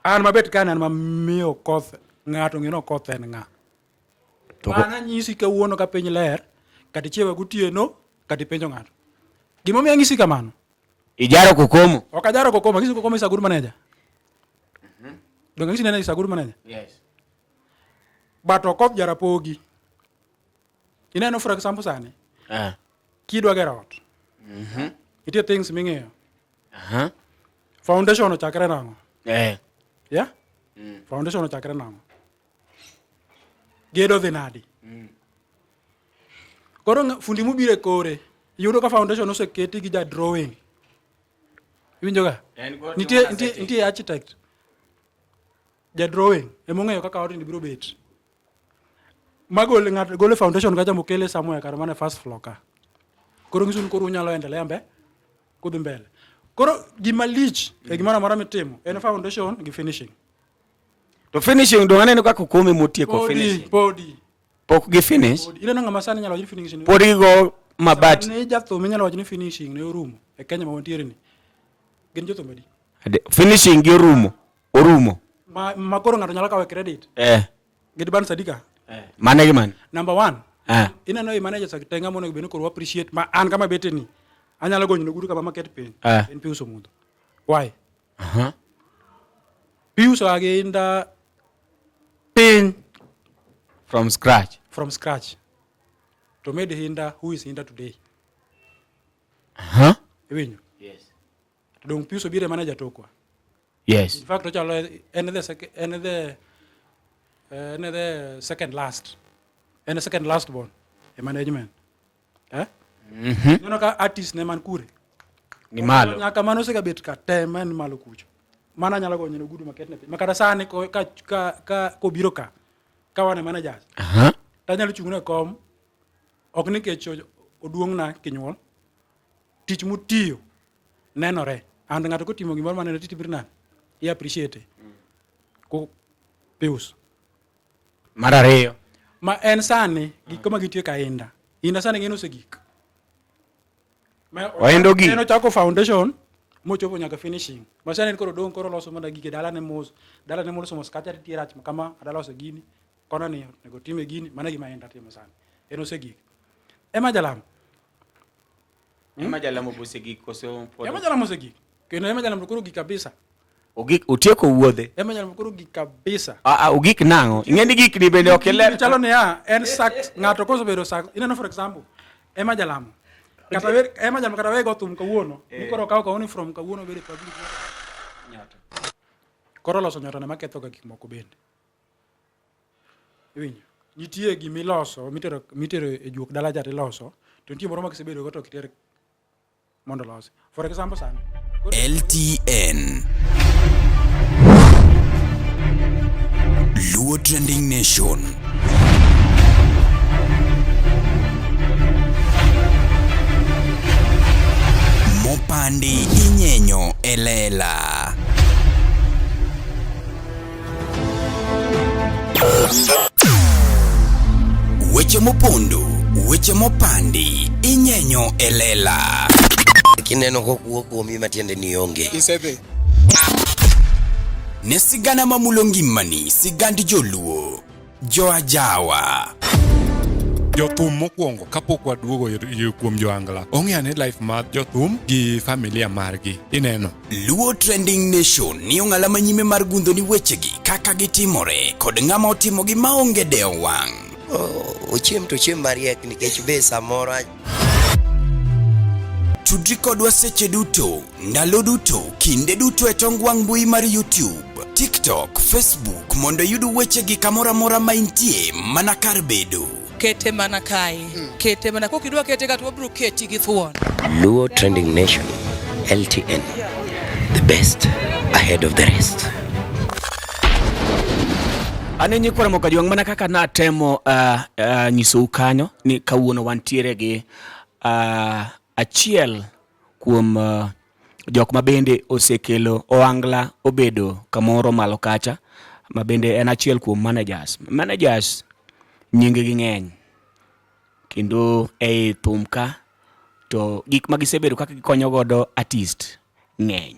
An mabet ka an mamiyo Okoth ng'ato ng'e ni Okoth en ng'a. To An anyisi kawuono ka piny ler, kata ichiewa gotieno, kata ipenjo ng'ato. Gimomiyo anyisi kamano? Ijaro Kokomo. Ok ajaro Kokomo, anyisi Kokomo is a good manager. Donge anyisi ni is a good manager? Yes. But Okoth Jarapogi. Ineno for example sani, Ah. kidwa gero ot. Nitie things ming'iyo. Aha. Foundation ochakre nang'o? Eh. Yeah? Foundation ochakre nang'o? Gedo dhi nadi? Koro fundi mobiro e kore, yudo ka foundation oseketi gi ja drawing. Iwinjo ga? Nitie nitie nitie architect. Ja drawing ema ong'eyo kaka odni biro bet. Magol ng'ato golo foundation kacha mokele somewhere kar mana first floor ka. Koro nyiso ni koro unyalo endelea mbe kudhi mbele. Koro gima lich e gimoro amora mitimo en foundation gi finishing. To finishing dong aneno ka Kokomo motieko Podi, finishing. podi. Pok gi finish. Podi. Ineno ng'ama sani nyalo wacho ni finishing. Pod gigo mabati. Ni jathum inyalo wacho ni finishing ne orumo e Kenya ma wantiere ni. Gin jothum adi? Finishing gi orumo. Orumo. Ma, ma koro ng'ato nyalo kawe credit. Eh. Gidban Sadika. Eh. Mane gi mane? Number 1. Eh. Ineno i manager sa tenga monego bed ni koro appreciate ma an kama bete ni. Anyalo gonyo ne gudu kama maket piny. Eh. En Pius Omudho. Why? Uh-huh. Pius oaginda piny from scratch. From scratch. To made Hinda who is Hinda today. Uh-huh. Iwinjo? Yes. To dong Pius obiro e manager tokwa. Yes. In fact, ochalo en the second, en the en the second last. En the second last born e management. Eh? Mhm. Ineno ka artist ne man kure. Ni malo. Nyaka mano osegabet ka te ma en malo kucho. Mano anyalo gonyo ne ogudu maket ne piny. Ma kata sani ko, ka, ka, ka kobiro ka, ka wan e managers, Aha. to anyalo chung' ne kom, ok nikech oduong'na kinyuol, tich motiyo nenore. And ng'ato kotimo gimoro manenore titibiro nade? I appreciate. Ko Pius. Mar ariyo. Ma en sani gik kama gintie ka Inda. Inda sani gin osegik. Oindo gik. En ochako foundation mochopo nyaka finishing. Ma sani en koro dong' koro loso mana gike dalane mos. Dalane moloso mos kacha nitie rach kama adaloso gini. Kona ni onego time gini. Mano e gima Inda timo sani. En osegik. Ema Jalamo. Ema Jalamo osegik koso pod? Ema Jalamo osegik. Kendo Ema Jalamo koro gik kabisa. Ogik otieko wuodhe. Ema Jalamo koro gik kabisa. Ah, ah, ogik nang'o? Ing'e ni gik ni bende ok iler. Chalo niya, en sak ng'ato kosebedo sak ineno for example, Ema Jalamo. Kata wer Ema Jalamo kata wego thum kawuono. Ni koro okaw kawuono from kawuono bedo public. Nyata. Koro loso nyota ne maketho ga gik moko bende. Iwinjo? Nitie gimiloso mitero mitero e juok dala cha tiloso, to nitie moro ma kisebedo go to ok iter mondo olosi. For example sani. LTN Luo Trending Nation. Mopandi inyenyo e lela. Weche mopondo, weche mopandi, inyenyo e lela. Kineno kokuo kuomi matiende ni onge. Isedhi. Ne sigana mamulo ngimani, sigand joluo. Joajawa. Jothum mokwongo kapok waduogo kuom joangla ong'e ane life mar jothum gi familia margi ineno. Luo Trending Nation ni ong'ala manyime mar gundho ni wechegi kaka gitimore kod ng'ama otimogi maonge dewo wang'. Ochiem to ochiem mariek nikech be samoro Tudri kodwa seche duto, ndalo duto, kinde duto e tong wang' mbui mar YouTube, TikTok, Facebook mondo iyud wechegi kamoro amora ma intie mana kar bedo. Kete mana kae. Kete mana kok idwa kete ka to wabiro keti gi thuon. Luo Trending Nation, LTN, the best ahead of the rest. Ane nyikwa Ramogi Ajwang' mana kaka natemo nyisou kanyo ni kawuono wantiere gi achiel kuom jok ma bende osekelo ohangla obedo kamoro malo kacha ma bende en achiel kuom managers. Managers nying gi ng'eny kendo ei thum ka to gik ma gisebedo kaka gikonyo godo artist ng'eny.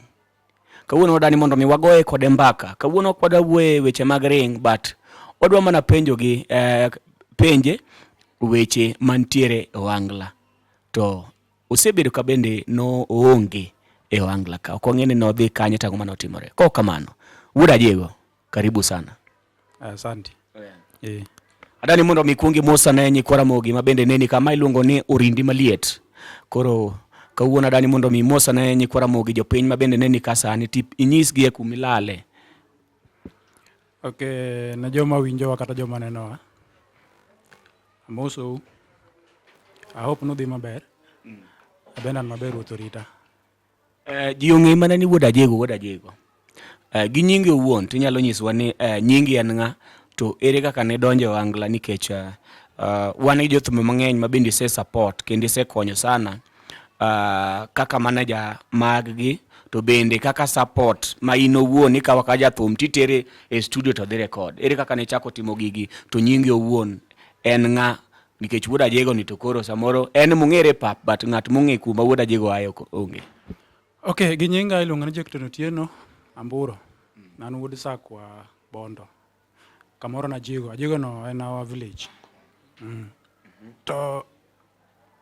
Kawuono wadani mondo mi wagoye kode mbaka. Kawuono ok wadwa wuoye weche mag ring but wadwa mana penjogi eh, penje weche mantiere e ohangla. To osebedo ka bende no oonge e ohangla ka. Ok wang'e ni nodhi kanye to ang'o mane otimore. Kok kamano, Wuod Ajego, karibu sana. Asante. Eh. Adani mondo mi kuong imosa ne nyikwa Ramogi ma bende neni kama iluongo ni Orindi Maliet. Koro kawuono adani mondo mi imosa ne nyikwa Ramogi jopiny ma bende neni ka sani ti inyisgi e kuma ilale. Okay, ne joma winjowa kata joma nenowa. Amosou. I hope nudhi maber. Abende an maber Ruoth orita. Eh, ji ong'e mana ni wuod Ajego, wuod Ajego. Eh, gi nyingi owuon to inyalo nyisowa ni eh, nyingi en ng'a to ere kaka ne donjo e ohangla nikech eh, eh, wan gi jothumbe mang'eny ma bende ise support kendo isekonyo sana eh, kaka manager mag gi to bende kaka support ma in owuon ikawo ka jathum titere e studio to dhi record. Ere kaka ne ichako timo gigi to nyingi owuon en ng'a nikech wuod Ajego ni to koro samoro en mong'ere e pap but ng'at mong'e kuma wuod Ajego aye ok onge. Okay, gi nyinga iluonga ni Jackton Otieno Amburo. An wuod Sakwa Bondo. Kamoro na Ajigo. Ajigo no en our village. To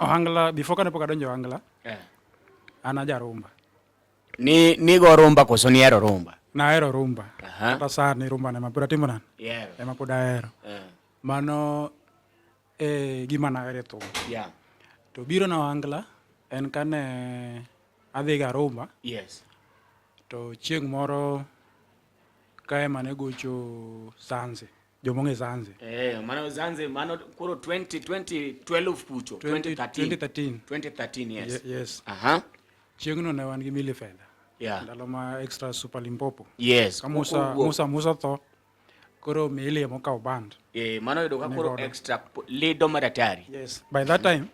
ohangla before kane pok adonjo ohangla, an aja rumba. Ni nigo rumba koso nihero rumba? Nahero rumba. Aha. Kata sani rumba no ema pod atimo nade? Ihero. Ema pod ahero. Mano e gima nahero e thum. To biro na ohangla en kane adhi ga rumba. To chieng' moro ka ema ne gocho Zanzi. Joma ong'e Zanzi. Eh, mano Zanzi, mano koro 20, 2012 kucho, 2013. 2013. 2013, yes. Yes. Aha. Chieng'no ne wan gi Milly Fedha. Ndalo ma Extra Super Limpopo. Ka Kowuok. Musa tho, koro Milly ema okawo band. Eh, mano yudo ka Ne koro godo. extra lido maratari. Yes. By that time,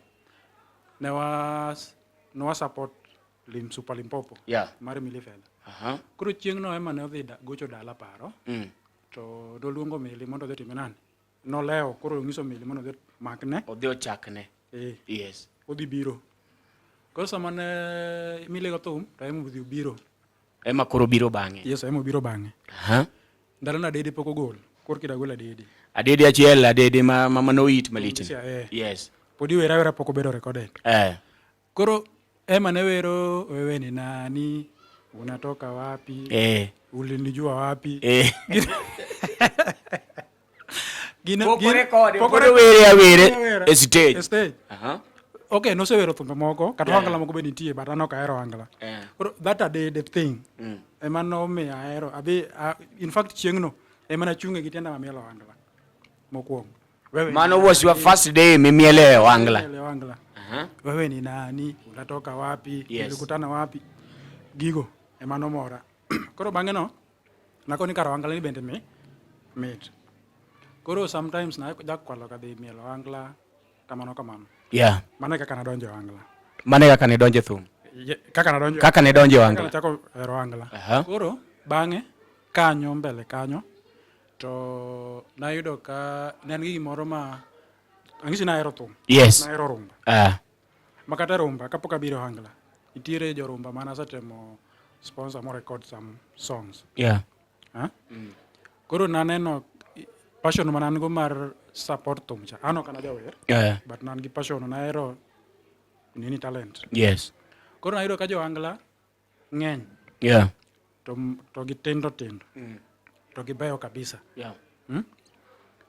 ne wa support Super Limpopo. Mar Milly Fedha. Aha. Koro chieng'no ema ne odhi gocho dala paro. To noluongo Milly mondo odhi otim nani? Nolewo, koro onyiso Milly mondo odhi makne. Odhi ochakne. Eh. Yes. Odhi biro. Koro sama ne Milly go thum, to ema odhi obiro. Ema koro biro bang'e. Yes, ema obiro bang'e. Aha. Ndalo no Adede pok ogol. Koro kida gol Adede. Adede achiel, Adede ma noit malich. Yes, eh. Yes. Pod iwere awera pok obedo recorded. Koro ema ne wero wewe ni nani, unatoka wapi? Ulinijua wapi? Pok orekode, Pok pod orekode. owere awere Awere. e stage. E stage. Aha. Okay, nosewero thumbe moko, kata ohangla moko be nitie, but an ok ahero ohangla. Koro that Adede thing ema nomiyo ahero. Adhi, in fact chieng'no ema nachung'e gi tienda mamielo ohangla mokwongo. Wewe Mano ni was your nani? first day mimiele e ohangla. Miele ohangla. Wewe ni nani? Unatoka wapi? Yes. Tulikutana wapi? Gigo ema nomora. Koro bang'e no nakoni kar ohangla ni bende mit. Koro sometimes na jakwalo kadhi mielo ohangla kamano kamano. Mano e kaka nadonjo e ohangla. Mano e kaka nidonjo e thum. Kaka nadonjo. Kaka nidonjo e ohangla. Kaka nachako hero ohangla. Koro bang'e kanyo mbele kanyo to nayudo ka ne an gi gimoro ma ang'isi nahero thum. Nahero rumba. Ma kata rumba kapok abiro ohangla nitiere jorumba mane asetemo sponsor mo record some songs. Ha? Koro naneno passion mane an go mar support thum cha. An ok an ajawer. But ne an gi passion, nahero nini talent. Koro nayudo ka jo ohangla ng'eny. To gitindo tindo. To gibeyo kabisa.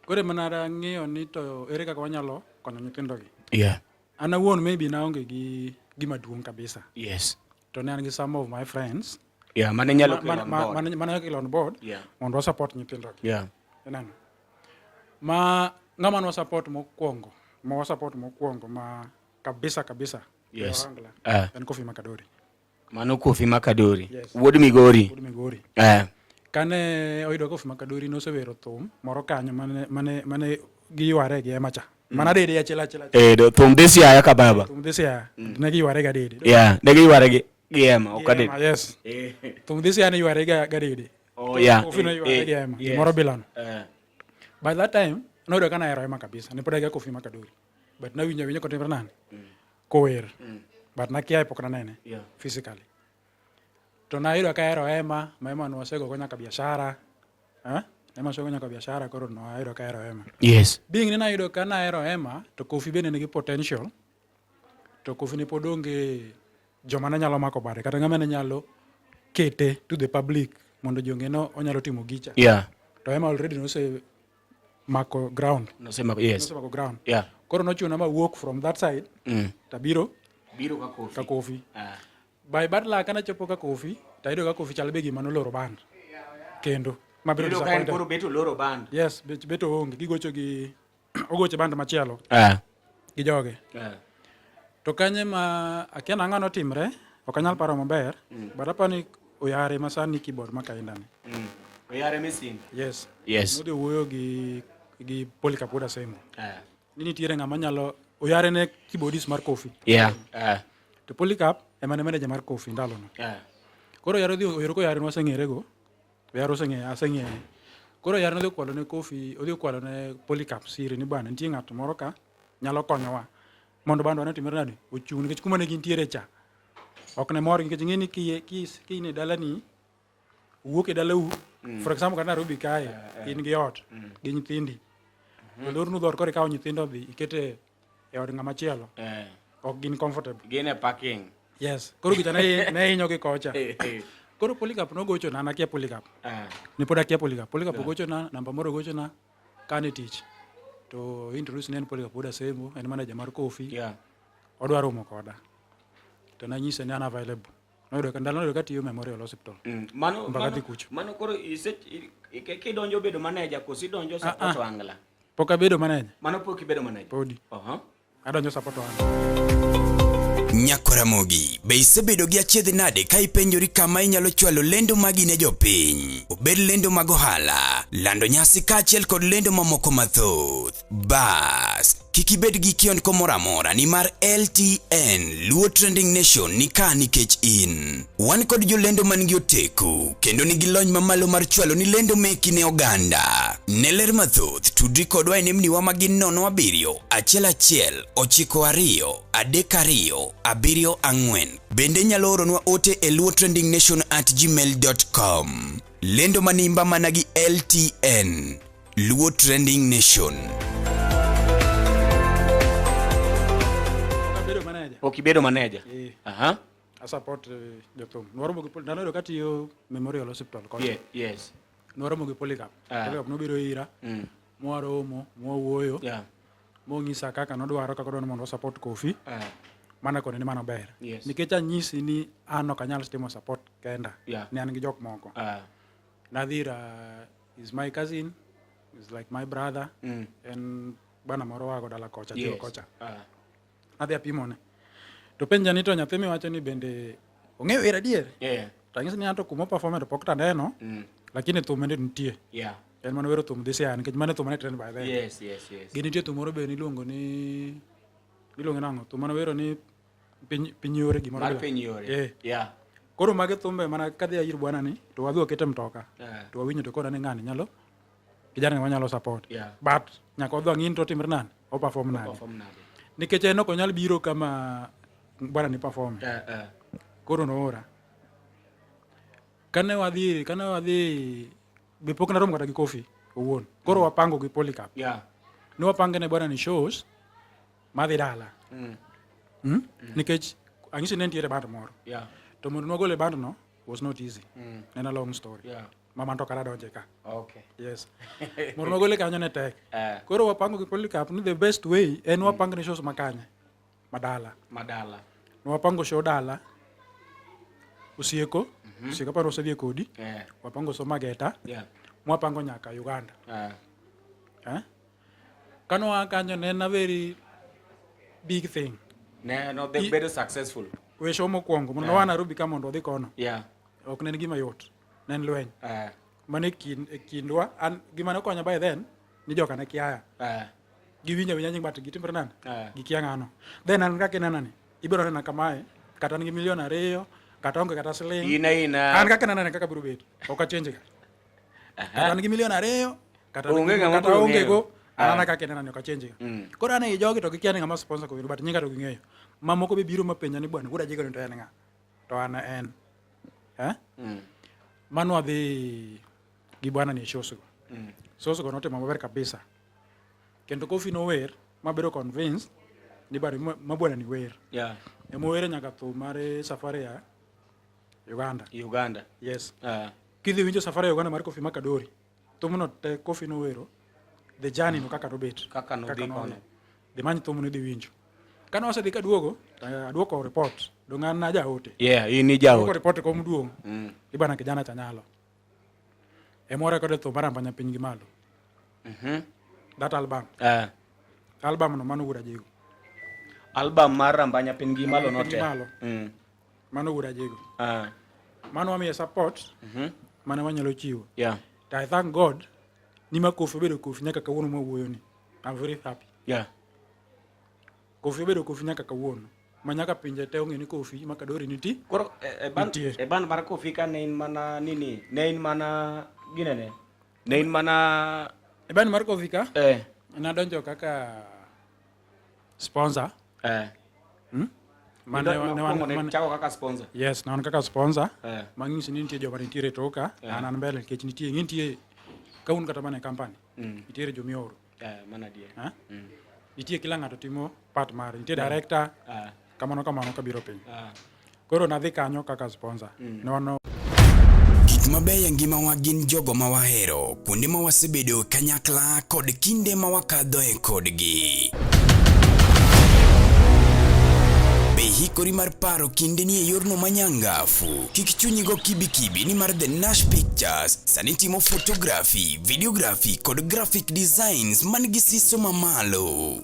Koro ema nang'iyo ni to ere kaka wanyalo konyo nyithindogi. An awuon maybe naonge gi gima duong' kabisa. To ne an gi some of my friends. Yeah, mane nyalo kelo on board. Mane kelo on board mondo wa support nyithindogi. Ineno? Ma ng'ama nwa support mokwongo, ma wa support mokwongo ma kabisa kabisa. Ohangla. En Kofi Makadori. Mano Kofi Makadori. Yes. Wuod Migori. Wuod Migori. Kane oyudo Kofi Makadori nosewero thum moro kanyo mane giyware gi Emma cha. Mana Adede achiel achiel achiel. Do, thum dhi Siaya ka baba. Thum dhi Siaya. Ne giyware ga Adede. Yeah, ne giyware gi Emma, ok Gi Adede. Emma, yes. Thum dhi Siaya ne yware ga Adede. Oh, yeah. Kofi ne yware gi Emma. Gimoro bilano. By that time, noyudo ka nahero Emma kabisa. Ne pod akia Kofi Makadori. But nawinjo awinja kotimre nade? Kower. But nakia pok nanene. Physically. To nayudo ka ahero Emma, ma Emma nwasegogo nyaka biashara. Eh? Emma wasego nyaka biashara koro nayudo ka ahero Emma. Yes. Being ni nayudo ka nahero Emma, to Kofi bende nigi potential. To Kofi ne pod onge joma ne nyalo mako bade kata ng'ama ne nyalo kete to the public mondo ji ong'e ni onyalo timo gicha. To Emma already nose mako ground. Nosemako, yes. Nosemako ground. Yeah. Koro nochuna ma wuok from that side tabiro Biro ka Kofi. ka Kofi. Ah. By bad luck kanachopo ka Kofi tayudo ka Kofi chal be gima noloro band. Kendo mabedo Yudo ka en disappointed. koro bet oloro band. Yes, bet oonge gigocho gi ogocho band machielo gi joge. To kanye ma akia nang'o notimre, ok anyal paro maber, but apani Oyare ma sani keyboard ma kainda ni. Oyare Misinga. Yes. Yes. Nodhi wuoyo gi Polycarp Wuod Asembo. Ni nitiere ng'ama nyalo Oyare ne keyboardist mar Kofi. To Polycarp ema ne manager mar Kofi ndalono. Koro Oyare odhi oyoro koyare nwaseng'erego. Oyare oseng'eyo aseng'eye. Koro Oyare nodhi okwalo ne Kofi, odhi okwalo ne Polycarp siri ni bwana nitie ng'at moro ka nyalo konyowa mondo bandwa ne otimre nade ochung' nikech kuma ne gintiere cha ok ne morgi nikech ing'e ni ki in e dalani wuok e dalau for example kata Nairobi kae in gi ot gi nyithindi to lornu dhoot koro ikawo nyithindo dhi ikete e od ng'ama chielo ok gin comfortable. Gin e parking. Yes, koro gicha ne hinyogi kocha. Koro Polycarp nogochona, an akia Polycarp. Ne pod akia Polycarp. Polycarp ogochona, namba moro ogochona ka an e tich. To introduce ni en Polycarp Wuod Asembo, en manager mar Kofi. Odwa romo koda. To nanyise ni an available. Noyudo ka ndalo noyudo ka atiyo Memorial Hospital. Mano Mbagathi mano, kucho. mano koro ise kidonjo bedo manager koso idonjo support ohangla? Pok abedo manager. Mano pok ibedo manager? Podi. Adonjo support ohangla. Nyakoramogi, be isebedo gi achiedh nade ka ipenjori kama inyalo chwalo lendo magi ne jopiny? Obed lendo mag ohala, lando nyasi kaachiel kod lendo mamoko mathoth. Bas, kik ibed gi kiondko moro amora nimar LTN Luo Trending Nation ni ka nikech in. Wan kod jolendo man gi oteku kendo nigi lony mamalo mar chwalo ni lendo meki ne oganda. Ne ler mathoth, tudri kodwa e nembniwa ma gin 0 7 1 1 9 2 3 2 7 4. Bende inyalo oronwa ote e luotrendingnation@gmail.com. Lendo manimba mana gi LTN. Luo Trending Nation. Abedo manager. Pok ibedo manager? Eh. Aha. A support jothum. Nwaromo gi ndalo yudo katiyo Memorial Hospital kocha. Yeah, yes. Nwaromo gi Polycarp. Ah. Polycarp nobiro ira. Mwaromo, mwawuoyo. Yeah. Mong'isa kaka nodwaro kaka odwaro mondo support Kofi. Ah. Mana kone ni mano ber. Yes. Nikech anyisi ni an ok anyal timo support kenda. Yeah. Ni an gi jok moko. Ah. Nadhir is my cousin, is like my brother. En bana moro wago dala kocha, yes. Yes. kocha. Ah. Adhi apimone. To penja ni to nyathi miwacho ni bende ong'eyo wer adier? Yeah. To anyise ni anto kuma performe to pok taneno, lakini thum ende nitie. Yeah. En mane wero thum this year nikech mane thum mane trend by then. Yes. Gi nitie thum moro be niluongo ni iluongo nang'o? Thum mane wero ni piny yore gimoro. Mar bila. piny yore. Eh. Yeah. Koro mage thumbe mana kadhi ir bwana ni to wadhi wakete mtoka. Yeah. To wawinjo to kona ni ng'ani nyalo kijana ni wanyalo support. Yeah. But nyaka wadhi wang'i ni to otimre nade? O perform nade? Perform nade? Nikech en ok onyal biro kama bwana ni perform. Eh. Koro noora. Kane wadhi be pok naromo kata gi Kofi owuon. Koro wapango gi Polycarp. Yeah. Ne wapango ne bwana ni shows madhi dala. Nikech anyisi ne nitiere band moro. Yeah. To mondo nwagol e band no was not easy. Ne en a long story. Yeah. Mama to kara donje ka. Okay. Yes. Mondo nwagole kanyo ne tek. Eh. Koro wapango gi Polycarp ni the best way en wapang ne shows makanye. Madala. Madala. Nwapango show dala. Osieko. Osieko aparo osedhi e kodi. Yeah. Wapango show Mageta. Yeah. Mwapango nyaka Uganda. Eh. Eh? Kano waa kanyo ne en a very big thing. Ne no they bedo successful. We show mokwongo mondo yeah. Nairobi ka mondo wadhi kono. Yeah. Ok ne en gima yot. Ne en lweny. Eh. Mano e kind, e kindwa an gima ne okonya by then ni joka ne kiaya. Eh. Giwinjo awinja nying but gitimre nade? Eh. Gikia ng'ano. Then an kaka inena ni ibiro nena kamae kata an gi milion 2 kata onge kata siling. Ina ina. An kaka inena ni kaka biro bet. Ok achange ga. Kata an gi milion 2 kata Onge ng'ama kata biro onge ng'eyo. go an ana kaka inena ni ok achange ga. Koro an ei jogi to gikia ni ng'ama sponsor kowinjo but nyinga to ging'eyo. Mamoko be biro mapenja ni bwana wuod Ajigo ni to en ng'a? To an en. Eh? Mano wadhi gi bwana ni e shows go. Shows go notimo maber kabisa. Kendo Kofi nower mabedo convinced ni bado ma bwana ni wer. Ema owere nyaka thum mar Safari ya Uganda. Uganda. Yes. Kidhi winjo Safari ya Uganda mar Kofi Makadori, thumno te Kofi nowero, the journey no kaka nobet. Kaka nodhi kono. Dhi many thumno idhi winjo. Kane wasedhi kaduogo, to aduoko report. Dong' an najaote. Yeah, in Aduoko ijaote. report kom duong'. Ni bwana kijana cha nyalo. Ema warekode thum mar Ambanya piny gi malo. That album. Album no mano wuod Ajego. Album mar Rambanya piny gi malo Piny gi note. malo. Mano wuod Ajego. Mano wamiye support mane wanyalo chiwo. To I thank God ni ma Kofi obedo Kofi nyaka kawuono mwawuoyo ni. I'm very happy. Kofi obedo Kofi nyaka kawuono. Ma nyaka pinje te ong'e ni Kofi Makadori nitie. Koro e band, Nitie. e band mar Kofi ka ne in mana nini, ne in mana ginene. Ne in mana E band mar Kofi ka nadonjo kaka sponsor. Mane ne wan- Mokwongo ne chako kaka sponsor. Yes, ne wan kaka sponsor. Mang'isi ni nitie joma nitiere toka, an mbele nikech nitie nitie ka un kata mana e company. Nitiere jomioro. Mano adier. Eh? Nitie kila ng'ato timo part mare. Nitie director, kamano kamano kabiro piny. Koro nadhi kanyo kaka sponsor. Ne wan Gik mabeyo e ngimawa gin jogo ma wahero, kuonde ma wasebedo kanyakla kod kinde ma wakadhoe kodgi. Be ihikori mar paro kindeni e yorno manyangafu? Kik chunyi go kibikibi nimar The Nash Pictures sani timo photography, videography kod graphic designs man gi siso mamalo.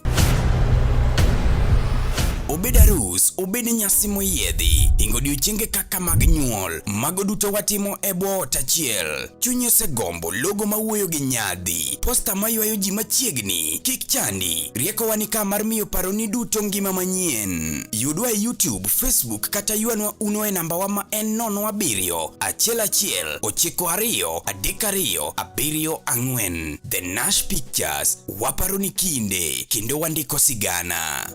Obed arus, obed nyasi moyiedhi, hingo odiochienge kaka mag nyuol, mago duto watimo e bwo ot achiel. Chunyi osegombo logo mawuoyo gi nyadhi, posta maywayo ji machiegni, kik chandi, riekowa ni ka mar miyo paroni duto ngima manyien. Yudwa e YouTube, Facebook kata ywanwa uno e nambawa ma en 07 11 92 32 74. The Nash Pictures, waparo ni kinde kendo wandiko sigana.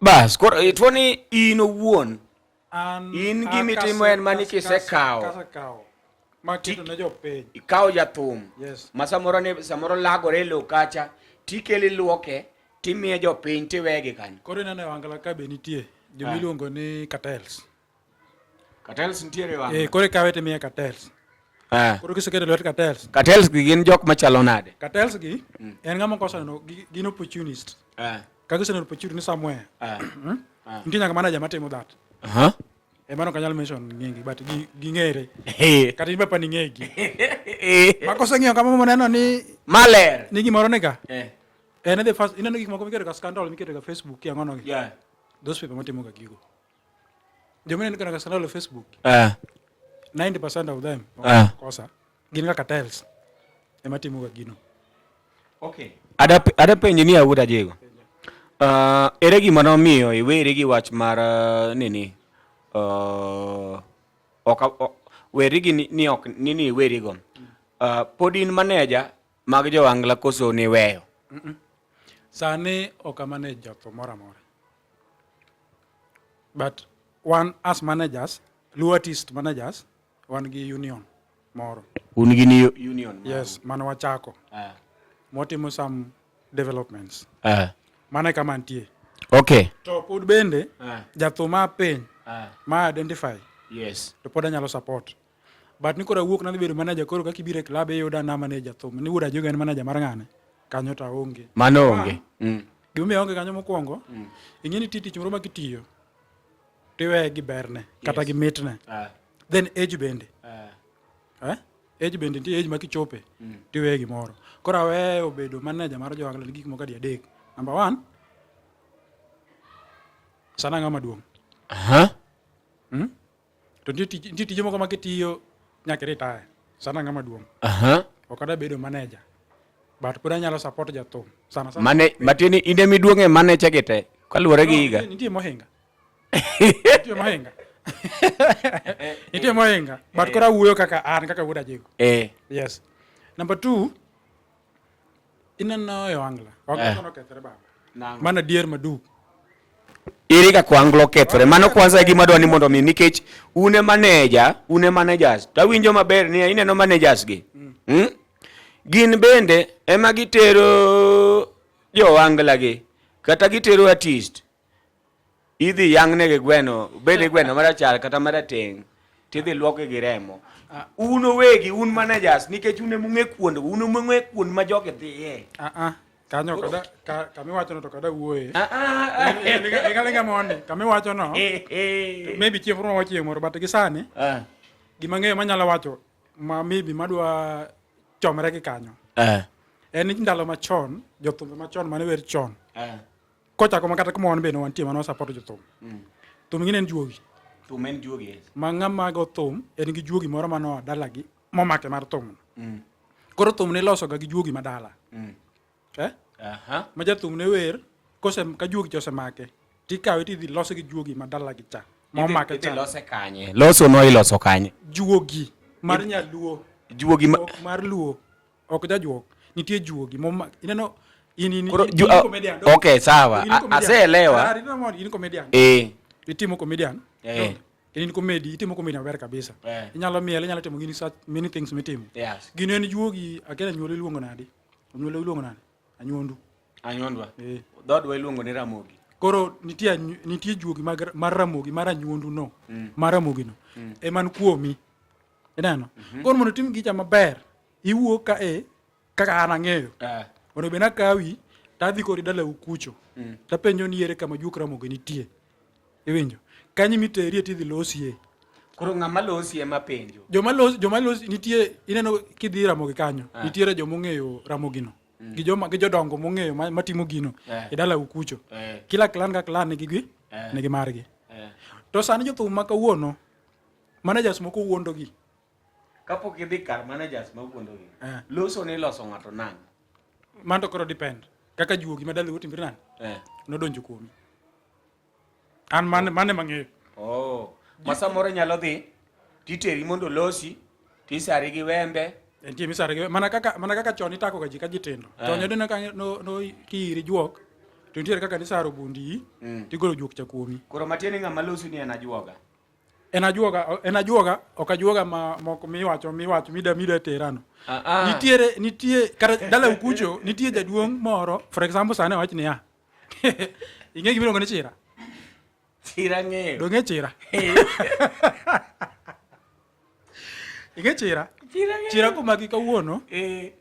Bas, koro ituo ni in owuon An In a gimitimo en mani kisekawo. Kasekawo. Maketo ne jopiny. ikawo jathum Yes. ma samoro ne samoro lagore e lowo kacha tikele iluoke timiye jopiny tiweye gi kanyo. Koro ineno e Wangla ka be nitie joma iluongo ni cartels. Cartels nitiere e Wangla. Eh, koro ikawe timiye cartels. Koro kiseketo e lwet cartels. Cartels gi gin jok machalo nade? Cartels gi en ng'ama koseneno gin opportunist. Ka giseneno opportunity somewhere. Nitie nyaka manager matimo that. E mano ok anyal mention nyingi but ging'ere. Kata in be apani ing'egi. Ma koseng'iyo kama moneno ni maler ni gimoro ni ka. En the first ineno gik moko miketo ka scandal miketo ka Facebook ki ang'ono gi. Those people matimo ga gigo. Joma ineno ka scandal e Facebook. 90% of them kosa gin kaka cartels ema timo ga gino. Okay. Ada penji ni Awuod Ajego. Ere gima nomiyo iweri gi wach mar nini? Ok weri gi ni ok ni ni iweri go. Pod in manager mag jo Angla koso niweyo? Sani ok a manage jathum moro amora. But one as managers, Luo artist managers, wan gi union moro. Un gi ni union? Yes, mane wachako. Mwatimo some developments. Mano e kama nitie. To pod bende, jathum ma piny, ma identify, to pod anyalo support. But ni koro awuok nadhi bedo manager koro kaka ibiro e club iyuda na manage jathum. Ni wuod Ajoga en manager mar ng'ane? Kanyo to aonge. Mano onge. Gimomiyo aonge kanyo mokwongo, ing'e ni nitie tich moro ma kitiyo, tiweye gi berne kata gi mitne. Then age bende. Eh? Age bende nitie age ma kichope, tiweye gimoro. Koro aweyo bedo manager mar jo Angla gi gik moko adi adek. Number one, sana ng'ama duong'. To nitie tije moko ma kitiyo nyaka i retire. Sana ng'ama duong'. Ok adwa bedo manager. But pod anyalo support jathum. Sana sana. Mane matieni in ema iduong' e manager gi te kaluwore gi higa. Nitie mohinga. Nitie mohinga. Nitie mohinga. But koro awuoyo kaka an kaka wuod Ajego. Yes. Number 2, ineno e Ohangla. Ohangla nokethre baba. Nang'o? Mano adier maduk. Ere kaka ohangla okethore? Mano kwanza e gima adwa ni mondo mi nikech un e manager, un e managers. To awinjo maber ni ineno managers gi. Mm? Gin bende ema gitero jo ohangla gi kata gitero artist. Idhi yang'negi gweno, bed gweno marachar kata marateng' tidhi luoke gi remo. Un owegi, un managers nikech un emung'e kuond, un emung'e kuond ma jogi dhiye. Ah ah. Kanyo kada ka kama iwachono to kada wuoye. Ah, ah, ah. Lingalinga mondi, kama iwachono. Eh, eh. Maybe chieng' moro wachieng' moro but gi sani Ah. gima ng'eyo manyalo wacho ma maybe madwa chomre gi kanyo. Eh. En ni ndalo machon, jothumbe machon mane wer chon. Eh. Kochako ma kata kuma wan bende wantie mane wasupport jothum. Thum gin en juogi. Thum en juogi. Yes. Ma ng'ama go thum en gi juogi moro mane oa dalagi momake mar thum. Koro thum niloso ga gi juogi ma dala. Eh? Aha. Ma jathum ne wer kose ka juogi cha osemake tikawe tidhi lose gi juogi ma dala gi cha. Momake Idhi cha. lose kanye? Loso no iloso kanye? Juogi mar nyaluo. Juogi ma Ok mar luo. Ok jajuok. Nitie juogi moma ineno in in Koro in, ju- in ah, comedian. okay, sawa. In comedian. Aseelewa. Ah, ineno mondi, in comedian. Eh. Itimo comedian. Eh. Kendo in comedy, itimo comedy maber kabisa. Eh. Inyalo miel, inyalo timo gini such many things mitimo. Yes. Gino en juogi, akia anyuola iluongo nadi? Anyuola iluongo nadi? Anyuondu. Anyuondwa. Eh. Dhoodwa iluongo ni Ramogi. Koro nitie nitie juogi mag mar Ramogi mar anyuondu no. Mar Ramogi no. Ema ni kuomi. Ineno? Koro mondo itim gicha maber, iwuok ka e kaka an ang'eyo. Eh. Onego bed ni akawi tadhi kodi dalau kucho. Tapenjo ni ere kama juok Ramogi nitie. Iwinjo? Kanyo miterie tidhi losie. Koro ng'ama losi ema penjo. Joma los joma los nitie ineno kidhi Ramogi kanyo. Nitiere joma ong'eyo Ramogi no. Gi joma gi jodongo mong'eyo matimo gino Eh. e dalau kucho. Eh. Kila clan ka clan nigi gi Eh. nigi margi. Eh. To sani jothum ma kawuono managers moko wuondo gi. Kapok idhi kar managers ma wuondogi. Eh. Loso ni loso ng'ato nang'o? Mano to koro depend. Kaka juogi ma dalau otimre nani? Eh. Nodonjo kuomi. An mane mane mang'eyo. Oh. Ma samoro nyalo dhi titeri mondo olosi tisari gi wembe. Entie misare gi mana kaka mana kaka chon itako ga ji ka ji tindo. Eh. Chon yudo ka no no kiiri juok to nitiere kaka nisaro bundi tigolo juok cha kuomi. Koro matiende ng'ama losi ni en ajuoga. En ajuoga en ajuoga ok ajuoga ma moko miwacho miwacho mida mida terano. Ah, ah. Nitiere nitie kata dala kucho nitie jaduong' moro for example sani awach niya. Ing'e gima iluongo ni chira? Chira ng'eyo. Dong'e chira? Ing'e chira? Chira komaki kawuono Eh.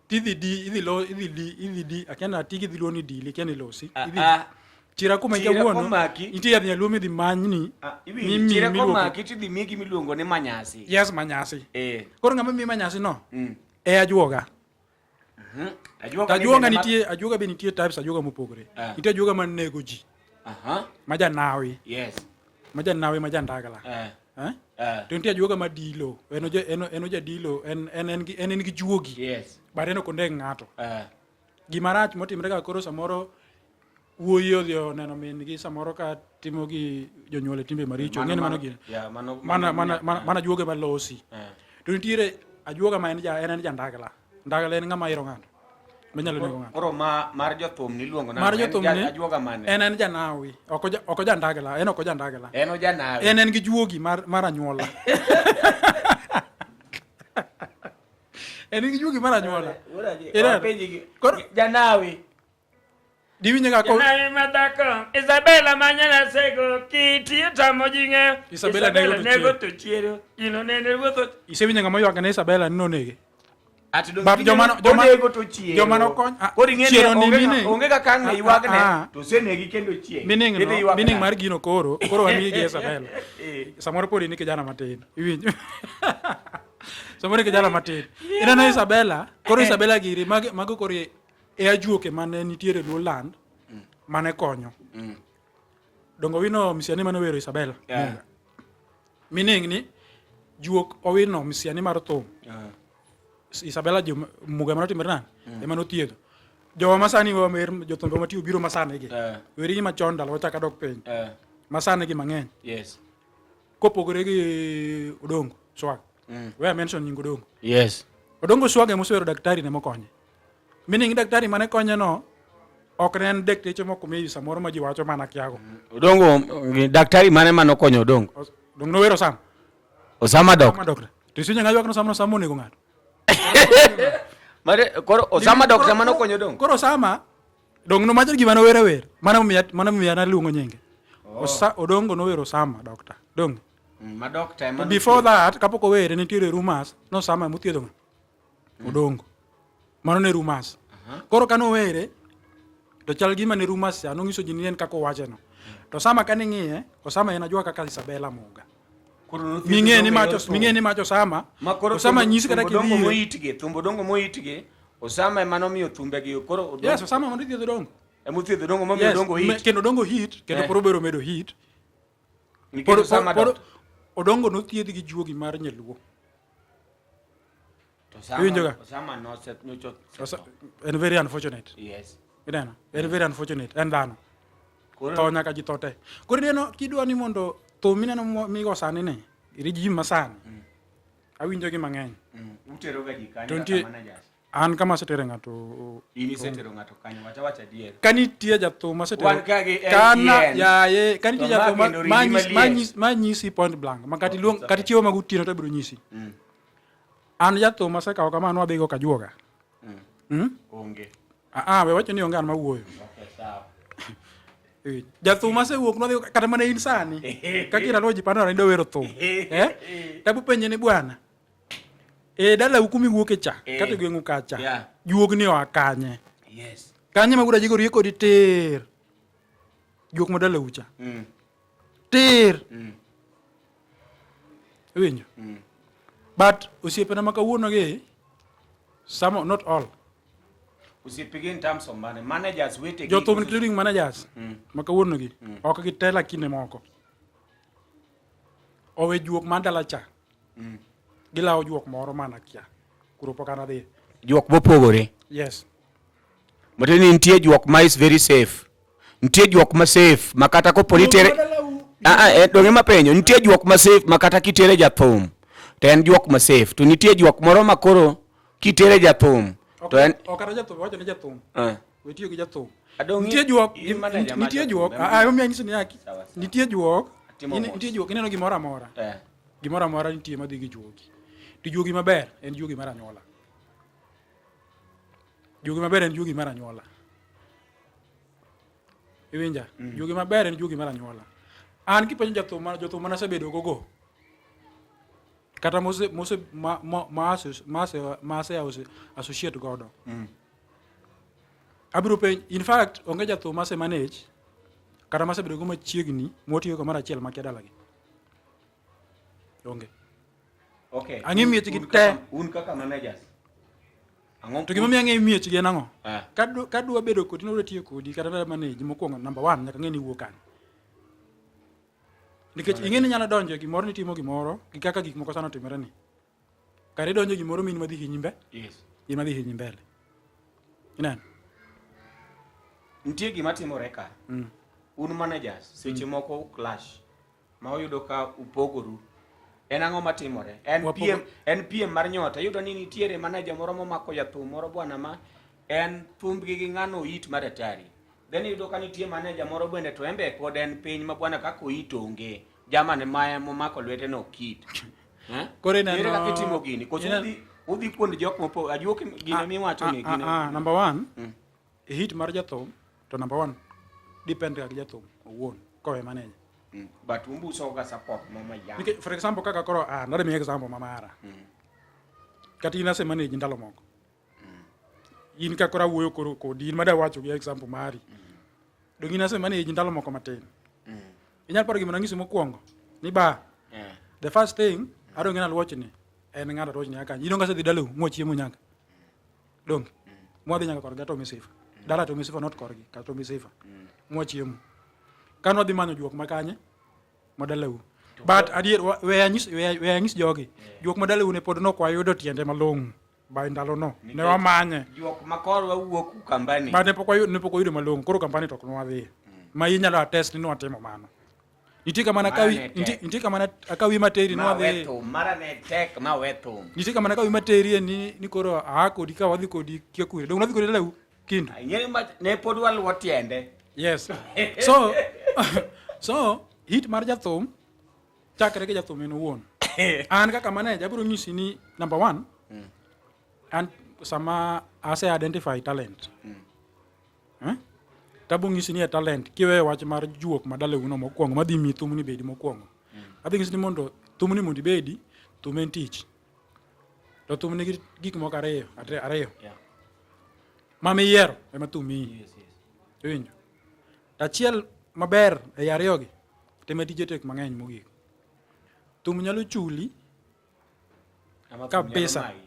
tidhi di idhi lo idhi di idhi di akia ni atigi idhi luo ni dili akia ni losi. Ah, Idhi ah. chira komaki Chira kawuono komaki. nitie yath nyaluo midhi manyni Ah, mimi- iwinjo, chira miluoko. komaki tidhi miyi gimiluongo ni manyasi. Yes manyasi. Eh. Koro ng'ama miyi manyasi no Mm. e ajuoga. Ajuoga To ni ajuoga bende ma- nitie ajuoga be nitie types ajuoga mopogore. Ah. Nitie ajuoga manego ji Aha. ma janawi Yes. ma janawi ma jandagla. Eh. Eh? Eh. To nitie ajuoga ma dilo, en oja en en ojadilo, en en en gi en en gi juogi. Yes. But en ok oneg ng'ato. Eh. Gima rach motimre ga koro samoro wuoyi odhi oneno min gi samoro ka timo gi jonyuol e timbe maricho. Ing'e ni mano gino. Yeah, mano Mana mana mana, mana ajuoga malosi. Eh. To nitiere ajuoga ma en ja en en jandagla. Ndagla en ng'ama iro ng'ato. Manyalo nego ng'ato. Koro ma mar jothum niluongo nang'o? Mar En jothum ni ajuoga mane? en en janawi. Ok oja ok ojandagla, en ok ojandagla. En ojanawi. En en gi juogi mar mar anyuola. en gi juogi mar anyuola. Ineno? Wapenji gi- Koro- Janawi. Diwinjo ka ko Janawi madhako Isabella manyana sego kiti tamo ji ng'eyo Isabella nego to nego to chiero gino nene wuotho isewinjo ng'ama oywak ne Isabella ni nonege. Ati dong' But ing'e joma ni no- joma onego to chiero. joma nokony ah, Koro ing'e ni chiero ni onge meaning- onge kaka ang' Ah, ywakne ah, ah. to osenegi kendo chieng'. Meaning Idhi no, ywak meaning nade? mar gino koro koro wamiyi gi Isabella. Eh. Samoro pod in kijana matin. Iwinjo. Samoro in kijana matin. Ineno Isabella, koro Isabella giri mago mago koro e ajuoke mane nitiere e Luoland mane konyo. Dongo wino msiani mane owero Isabella. Yeah. Meaning ni juok owino msiani mar thum. Isabella jo muga mane otimore nani? Ema nothiedho. Jowa masani wamer jothumbe matiyo biro masani gi. Eh. Weri gi machon ndalo wachak adok piny. Eh, Masani gi mang'eny. yes. Kopogore gi Odongo Swag. We a mention nying Odongo. Yes. Odongo Swag ema osewero daktari ne mokonye. Meaning daktari mane konye no Ok ne en dakteche moko maybe samoro ma ji wacho mana kiago. Odongo daktari mane mane okonyo Odongo? Dong nowero Osama. Osama dok. Osama doctor. To isinyo ng'ayo no Osama Osama onego ng'ato. Mare koro Osama doctor mane okonyo Odongo. Koro Osama dong no macho gima nowero wer. Mano miya mano miya naluongo nyinge. Oh. Osa Odongo nowero Osama doctor. Dong. Ma doctor ema. Before that kapok owere nitiere rumors no Osama mothiedho ng'a. Odongo. Mano ne rumors. Koro kane owere to chal gima ne rumors cha nonyiso ji ni en kaka owache no. To Osama kane ng'iye, Osama en ajwa kaka Isabella Muga. Ming'e ni macho ming'e ni macho Osama. Osama nyisi kata kidhi. Moitgi, thumbo Odongo moitgi. Osama ema nomiyo thumbegi koro Odongo. Yes, Osama mondo thiedho Odongo. Ema othiedho Odongo momiyo Odongo hit. Kendo Odongo hit, kendo pod obero medo hit. Odongo nothiedh gi juogi mar nyaluo. Iwinjo ga? Osama nose nyocho. En very unfortunate. Yes. Ineno? En very unfortunate. En dhano. Tho nyaka ji tho te. Koro ineno kidwa ni mondo thum mineno migo sani ni, regime masani. Awinjo gi mang'eny. Utero ga ji kanyo To nitie an kama asetere ng'ato. In isetero ng'ato kanyo, wacha wacha adier. Ka nitie jathum asetero. Wan ka gi Kana LTN. yaye, ka nitie To ma jathum ma- kendo ma rigi nyis- ma maliet. nyis- ma nyisi point blank. Ma kata iluong Okay, kata ichiewo ma gotieno to abiro nyisi. An jathum asekawo kama nwadhigo kajuoga. Onge. Ah, ah, we wacho ni onge an mawuoyo. Okay, sawa. Eh, Jathum asewuok nwadhigo kata mana in sani. Kaka inaluwo ji pano nido wero thum. Eh? Tabu penje ni bwana. E dalau kuma iwuoke cha, Eh. kata e gweng'u kacha. Yeah. Juogni oa kanye? Yes. Kanye ma wuod rieko kodi tir. Juok ma dalau cha. Tir. Iwinjo? But osiepena ma kawuono gi, some, not all. Osiepegi in terms of money, managers wetegi. Jothum including managers ma kawuono gi, ok gitela kinde moko. Owe juok mar dala cha. Gilawo juok moro mana kia. Kuro pok an adhiye. Juok mopogore. Yes. Matiende ni nitie juok ma is very safe. Nitie juok ma safe ma kata kopo ni tere Ah, ah, eh, donge mapenjo nitie juok ma safe ma kata kitere jathum to en juok ma safe to nitie juok moro ma koro kitere jathum to en Ok kata jathum, wacho ni jathum. Eh. We tiyo gi jathum. Adong' Nitie juok, in manager mar nitie jathum, juok. ema Ah, ah, omiyo anyisi ni aki. Sawa, sawa. Nitie juok. Atimo mos. Nitie juok, ineno gimoro amora. Eh. Gimoro amora nitie madhi gi juogi. To juogi maber en juogi mar anyuola. Juogi maber en juogi mar anyuola. Iwinja? Juogi maber en juogi mar anyuola. An kipenjo jathum ma jothum mane asebedo go go. Kata mose mose ma ma ma aso- ma ase ma ase associate godo. Abiro penj in fact onge jathum mase manage kata masebedo go machiegni mwatiyo kamoro achiel makia dalagi. Onge. Okay. Ang'e miechgi Un te. kaka- Un kaka managers. Ang'o? To gimomiyo ang'e miechgi en ang'o? Ah. Kadwa bedo kodi nodwa tiyo kodi kata da manage mokwongo number one nyaka ng'e ni iwuok kanye. Nikech ing'e ni inyalo donjo e gimoro nitimo gimoro gi kaka gik moko sano otimore ni. Kare idonjo e gimoro min madhi hinyi mbe, Yes. in madhi hinyi mbele. Ineno? Nitie gima timore ka. Un managers seche moko u clash ma uyudo ka upogoru. En ang'o matimore? En Wapogo- piem, en piem mar nyota. Iyudo ni nitiere manager moro momako jathum moro bwana ma en thumbgi gi ng'ano oit mar atari. Then iyudo ka nitie manager moro bende to embe pod en piny ma bwana kaka oit onge. Jamani ma momako lwete no ok it. Eh? Koro ineno- Ere kaka itimo gini? Koso ineno- udhi udhi kuond jok mopo ajuoke gine miwacho ni gine. Number one, hit mar jathum to number one depend ga gi jathum owuon kowe manager. But umbuso ga support mo ma ya. Nikech for example kaka koro an, adwa miyi example ma mara. Kata in ase manage ndalo moko. In ka koro awuoyo koro kodi, in mada wacho gi example mari. Dong in ase manage ndalo moko matin. Inyalo paro gima nang'isi mokwongo ni ba the first thing adong' en aluoch ni en ng'ato aluoch ni akany. In donge asedhi dalau mwachiemo nyaka. Donge? Mwadhi nyaka korgi ato misifa. Dala to misifa not korgi, kato misifa. Mwachiemo. Kano wadhi manyo juok makanye madalau. But adier we anyis we anyis jogi. Juok madalau ne pod nok wayudo tiende malong'o. By ndalo no ne wamanye. Juok ma korwa wuok Ukambani. But ne pok wayudo ne pok wayudo malong'o. Koro kampani to ok nwadhiye. Ma inyalo attest ni nwatimo mano. Nitie kama nakawi Mara ne tek. nitie kama akawi materi Ma we nwadhi. thum, mara ne tek ma we thum. Nitie kama nakawi materi ni ni koro aa kodi ka wadhi kodi kia kure. Dong wadhi kodi dalau. Kindu. Ing'eni ma ne pod waluwo tiende. Yes. So so hit mar jathum chakre gi jathum en owuon. An kaka manager abiro nyisi ni number one, an sama ase identify talent. Eh? Tabo nyisi ni e talent kiweyo wach mar juok madaleuno mokwongo madhi miyi thumni bedi mokwongo. Adhi nyisi ni mondo thumni mondo ibedi, thum en tich. To thum nigi gik moko ariyo, ariyo. Yeah. Ma miyiero ema thum miyi. Yes, yes. Iwinjo? To achiel maber ei ariyogi, to ema tije tek mang'eny mogik. Thum nyalo chuli Ama thum nyalo Kabisa. mayi.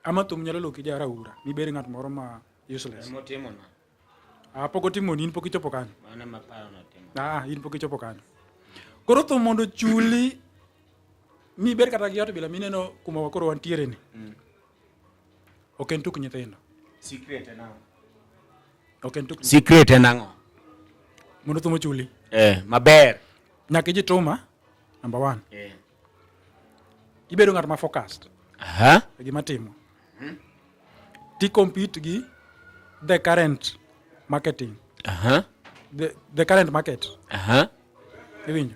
ama thum nyalo loki ja raura mibed ng'at moro ma useless. Ema otimona. Ah, pok otimoni, in pok ichopo kanyo. Mano ema aparo notimo. Ah, in pok ichopo kanyo. Koro thum mondo chuli mibed kata gi ot bila mineno kuma koro wantiere ni. Ok en tuk nyithindo. Secret en ang'o? Ok en tuk Secret en ang'o? mondo thum ochuli. Eh, maber. Nyaka ijituma, number one. Eh. Ibedo ng'at ma focused Aha. e gima timo. Ti compete gi the current marketing. Aha. The current market. Aha. Iwinjo?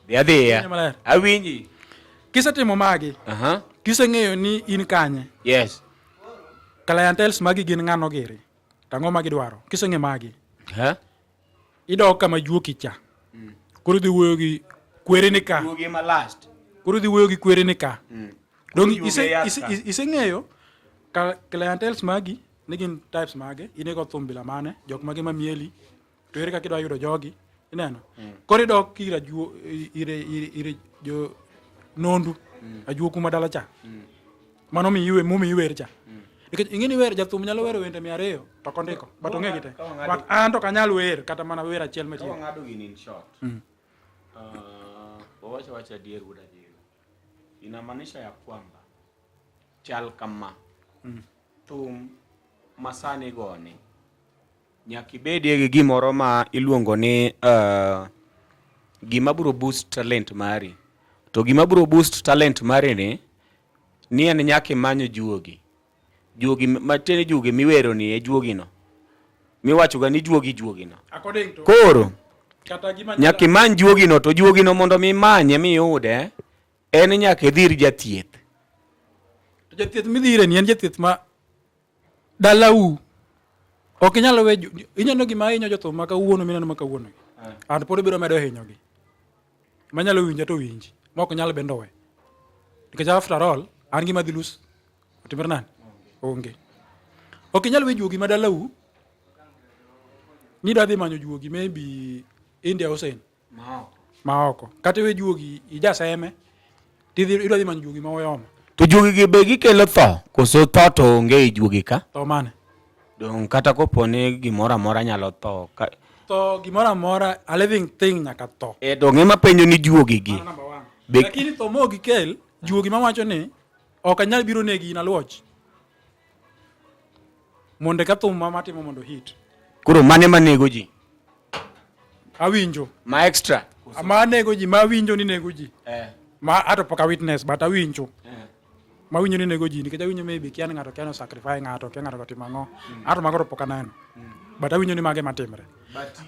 Dhi adhiya. Iwinjo maler? Awinji. Kisetimo magi, Aha. kiseng'eyo ni in kanye, Yes. clienteles magi gin ng'ano giri, to ang'o ma gidwaro. Kiseng'e magi, Aha. idok kama juoki cha. Koro idhi wuoyo gi kwereni ka. Juogi ma last. Koro idhi wuoyo gi kwereni ka. Dong Juogi ise, e yath ise, ka. iseng'eyo ka clienteles magi ni gin types mage, in igo thum bila mane, jok mage mamieli, to ere kaka idwa yudo jogi, ineno. Koro idok ir ajuo, ire, ire, ire jo nondu, ajuo kuma dala cha. Mano mi iwe, momiyi wer cha. Nikech ing'e ni wer, jathum nyalo wero wende 200 to ok ondiko, but ong'e gi te. Ka wang'ado- But an to ok anyal wer kata mana wer achiel Ka machiegni. wang'ado gini in short. Wawacho wacha adier wuod Adiero. Inamaanisha ya kwamba chal kama thum masani goni nyaka ibedie gi gimoro ma iluongo ni gima biro boost talent mari. To gima biro boost talent mari ni ni en nyaka imany juogi. Juogi matiende juogi miwero ni e juogi no. Miwacho ga ni juogi juogi no. According to Koro kata gima nyaka imany juogi no to juogi no mondo mi imanye miyude en nyaka idhi ir jathieth. To jathieth midhi ire ni en jathieth ma dalau. Ok inyal we ineno gima hinyo jothum ma kawuono mineno ma kawuono gi. And pod biro medo hinyogi. Manyalo winja to winji. Ma ok nyal bende we. Nikech after all, an gima dhi lose otimre nade? Onge. Ok inyal we juogi ma dalau ni idwa dhi manyo juogi maybe India Ocean ma oko. Kata iwe juogi ijaseme tidhi idwa dhi manyo juogi ma Uyoma. To juogi gi be gikelo tho koso tho to onge e juogi ka? Tho mane? Dong kata kopo ni gimoro amora nyalo tho ka Tho gimoro amora, a living thing nyaka tho. E dong ema penjo ni juogi gi. Mano number one. Be Lakini tho mok gikel, juogi mawacho ni ok anyal biro negi in aluoch. Mondo eka thum ma matimo mondo hit. Koro mane manego ji? Awinjo. Ma extra. Ma nego ji, ma awinjo ni nego ji. Eh. Ma ato pok a witness but awinjo. Ma awinjo ni nego ji nikech awinjo maybe kia ni ng'ato kia ni sacrifice ng'ato, kia ng'ato otimo ang'o. Ato mago to pok aneno. But awinjo ni mage matimre.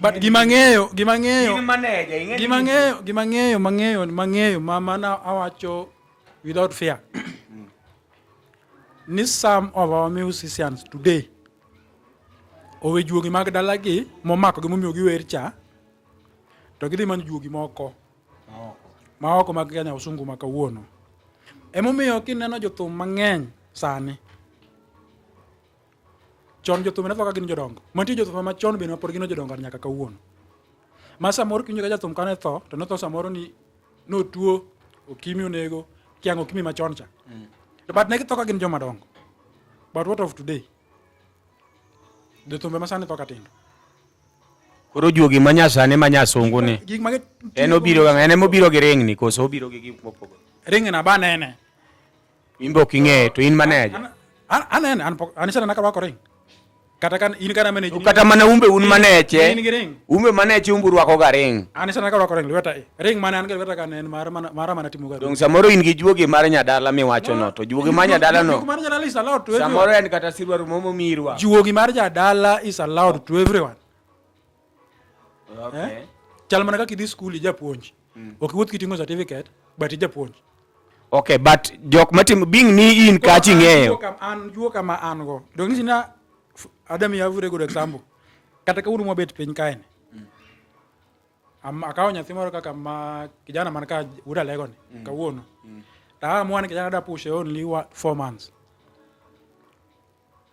But gima ng'eyo, gima ng'eyo. In manager, ing'e ni Gima ng'eyo, gima ng'eyo, mang'eyo, mang'eyo ma mana awacho without fear. Ni some of our musicians today owe juogi mag dalagi momako gi momiyo giwer cha to gidhi manyo juogi moko ma oko mag Kenya usungu ma kawuono. Emomiyo kineno jothum mang'eny sani chon jothum ne tho ka gin jodongo. Mantie jothum machon bende mapod gin jodongo nyaka kawuono. Ma samoro kiwinjo ka jathum kane tho to notho samoro ni notuo okimi onego kiang'o okimi machon cha. To but ne githo ka gin joma dongo. But what of today? Jothumbe masani tho ka tindo. Koro juogi ma nyasani ma nyasungu ni. Gik ma En obiro ga en emobiro gi ringni koso obiro gi gik mopogore. Ringni ba nene. In be ok ing'eye to in manager. An anene an pok an isenena ka arwako ring. Kata kan in kana manage. Kata mana umbe un maneche. In gi ring. Umbe maneche umbu rwako ga ring. An sana ka rwako ring lweta e. Ring mane an ga lweta ka ne en mar mana mara mana timo ga. Dong samoro in gi juogi mar nyadala miwacho no to juogi mar nyadala no. Juogi mar nyadala is allowed to everyone. Samoro en kata sirwa rumo momirwa. Juogi mar jadala is allowed to everyone. Okay. Eh? Chal mana kaka idhi skul ijapuonj. Ok iwuoth kiting'o certificate but ijapuonj. Okay, but jok matimo being ni in kachi ing'eyo. An juo kama an go. Dong nyisi na Adam ya very good example. Kata kawuono mwabet piny kae ni. Am akawo nyathi moro kaka ma kijana man ka wuod Alego ni kawuono. To aamua ni kijana da push only 4 months.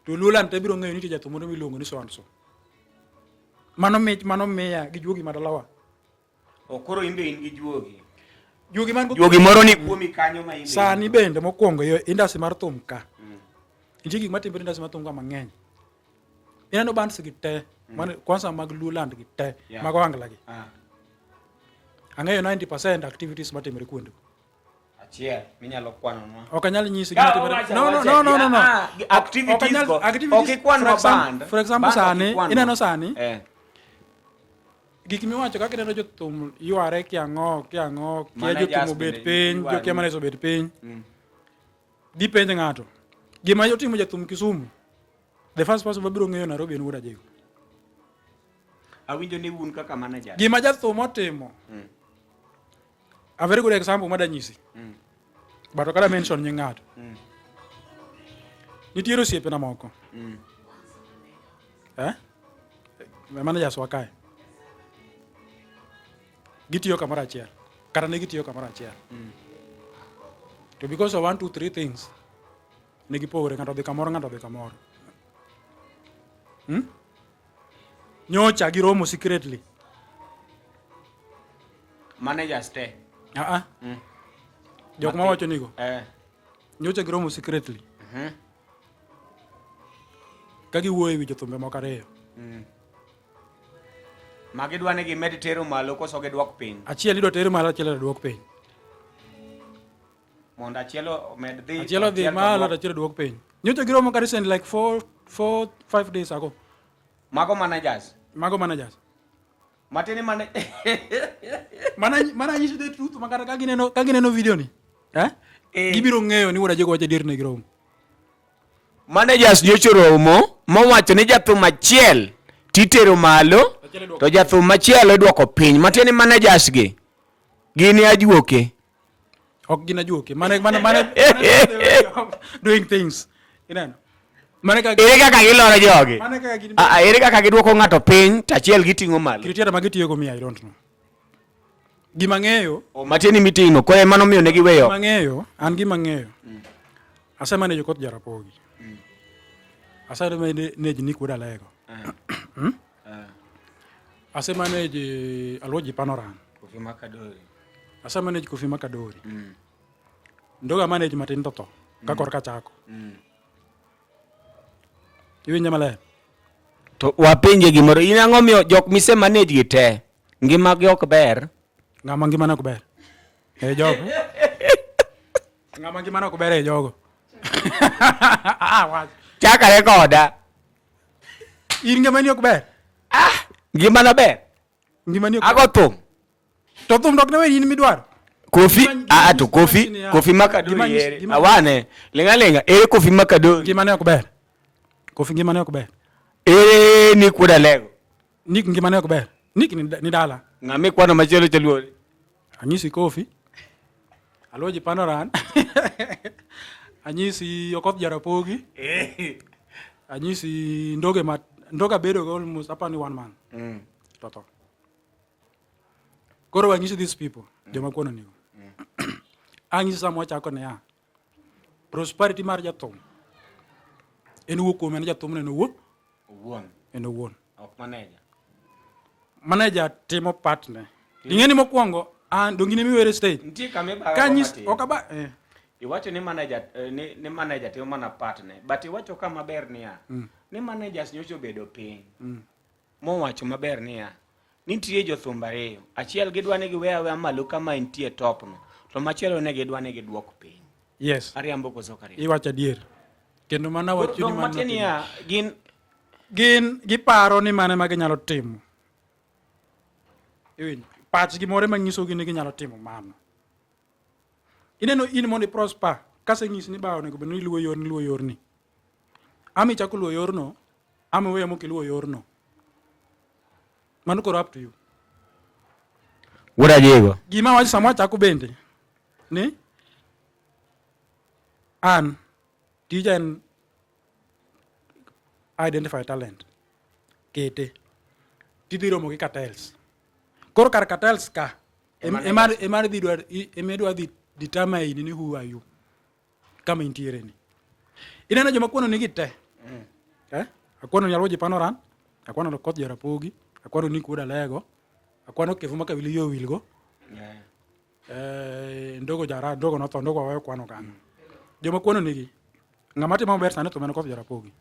To Luoland te biro ng'eyo ni nitie jathum moro miluongo ni so and so. Mano mich mano miya gi juogi madalawa. O koro in be in gi juogi. Juogi man go Juogi moro ni kuomi kanyo ma in. Sani bende mokwongo e industry mar thum ka. Nitie gik matimore e industry mar thum ka mang'eny. Ineno bands gi te, mane kwanza mag Luoland gi te, mag Ohangla gi. Ang'eyo 90% activities matimore kuondego. Achiel minyalo kwanonwa. Ok anyal nyisi Ka gima timore. owacho No, no, awacha no, no, no, no. ah, activities Ok anyal- go. activities- Ok ikwanwa for example- band. For example Band ok sani, ikwanwa. ineno sani, gik miwacho kaka ineno jothum yware kiang'o, kiang'o, kia Managers jothum obet bende piny, yware. jokia managers obet piny. Dhi penj ng'ato. Gima otimo jathum Kisumu, the first person mabiro ng'eyo Nairobi en Wuod Ajego. Awinjo ni un kaka manager. Gima jathum otimo, a very good example madanyisi. But ok adwa mention nying ng'ato. Nitiere osiepena moko. Eh? Managers wa kae. Gitiyo kamoro achiel. Kata ne gitiyo kamoro achiel. To because of one, two, three things, ne gipogore, ng'ato odhi kamoro, ng'ato odhi kamoro. Nyocha giromo secretly. Managers te. Ah ah. Jok ma wacho nigo. Nyocha giromo secretly. Ka giwuoyo e wi jothumbe moko ariyo. Ma gidwa ni gimed tero malo koso gidwok piny. Achiel idwa ter malo, achiel idwa duok piny. Mondo achiel omed dhi. Achiel odhi to malo, duok- to achiel oduok piny. Nyocha giromo ka recent like 4, 4, 5 days ago. Mago managers. Mago managers. Matiende mane Mana nyiso the truth ma kata ka gineno video ni. Eh? Eh. Gibiro ng'eyo ni Wuod Ajego wacho adier ne giromo. Managers nyocha oromo mowacho ni jathum achiel titero malo Achiel idwoko to jathum machielo idwoko piny. Matiende ni managers gi gin ajuoke. Ok gin ajuoke. Mane the way of doing things. Ineno? Mane kaka Ere kaka giloro jogi? Mane kaka gin Ah, ah, ere kaka gidwoko ng'ato piny to achiel giting'o malo? Criteria ma gitiyogo mi I don't know. Gima ng'eyo, O, Matiende ni meeting no koro ema nomiyo ne giweyo. gima ng'eyo, an gima ng'eyo. Asemanage Okoth Jarapogi. Asemanage Nick Wuod Alego. Asemanage Aluoji Panoran. Kofi Makadori. Asemanage Kofi Makadori. Ndoga manage matin to tho ka korka chako. Iwinja maler? To wapenje gimoro, in ang'o miyo jok mise manage gi te ngimagi ok ber? Ng'ama ngimane ok ber. E jogo. Ng'ama ngimane ok ber e jogo. Ah, wach. Chakre koda. In ngimani ok ber. Ngimana ber. Ngimani ok Ago thum. To thum dok ne wer in midwaro. Kofi, ah to Kofi, gima nyisi Kofi niya, Makadori gima nyisi- ere. Awane, linga linga, ere Kofi Makadori. Ngimane ok ber. Kofi ngimane ok ber. Ere Nick Wuod Alego. Nick ngimane ok ber. Nick ni dala. Ng'ama ikwano machielo chaluore. Anyisi Kofi. Aluoji Panoran. Anyisi Okoth Jarapogi. Anyisi Ndoge ma Ndoga bedo go almost apani one month. To tho. Koro wanyisi these people joma kwano nigo. Anyisi sama wachako niya. Prosperity mar jathum. En wuok kuome en jathum en owuon. Owuon, En owuon. ok manager. Manager timo part ne. Ing'e ni mokwongo an donge in ema iwere stage. Nitie kama ibayo Ka nyis matin. ok aba eh. Iwacho ni manager ni manager timo mana part ne, but iwacho ka maber niya, ni managers nyocha obedo piny. Mowacho maber niya, nitie jothum ariyo, achiel gidwa ni giwe aweya malo kama entie top no, to machielo ne gidwa ni giduok piny. Yes. Ariambo koso ok ariambo? Iwacho adier. Kendo mana wacho ni Dong mano matiende niya, gin Gin giparo ni mane ma ginyalo timo. Iwinjo? Pachgi moro ema nyisogi ni ginyalo timo mano. Ineno in mondo i prosper, kasenyisi ni ba onego bed ni iluwo yorni, iluwo yorni. Ama ichako luwo yorno, ama iweyo mok iluwo yorno. Mano koro up to you. Wuod Ajigo. Gima awacho sama wachako bende ni an tija en identify talent kete tidhi romo gi cartels koro kar cartels ka ema ema dhi dwar ema idwa dhi determine ni who are you kama intiere ni ineno joma kwano nigi te eh akwano nyalo ji panoran akwano koth jarapogi akwano ni kuda lego akwano kefu maka wili yo wilgo eh ndogo jara ndogo notho ndogo waweyo kwano kanyo joma kwano nigi ng'ama timo maber sani to mano koth jarapogi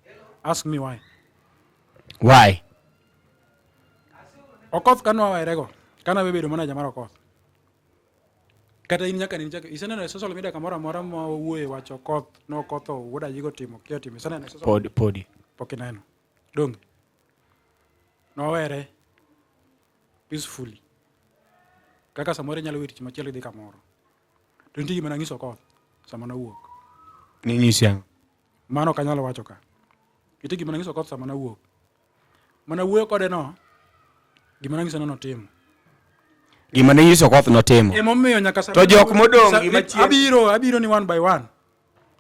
ask me why Why? Okoth kane wawerego kane awe bedo manager mar Okoth kata in nyaka nichak iseneno e social media kamoro amora ma wawuoye wach Okoth no Okoth wuod Ayigo timo kia timo iseneno e social Pod podi. pok ineno donge nowere peacefully kaka samoro inyalo we tich machielo idhi kamoro to nitie gima nanyiso Okoth sama nawuok Ninyisi ang'o? mano ok anyal wacho ka nitie gima nanyiso Okoth sama nawuok mana wuoyo kode no gima nang'iso ni notimo Gima ne nyiso Okoth notimo. emomiyo nyaka sani To jok modong' gi machiegni. abiro abiro ni one by one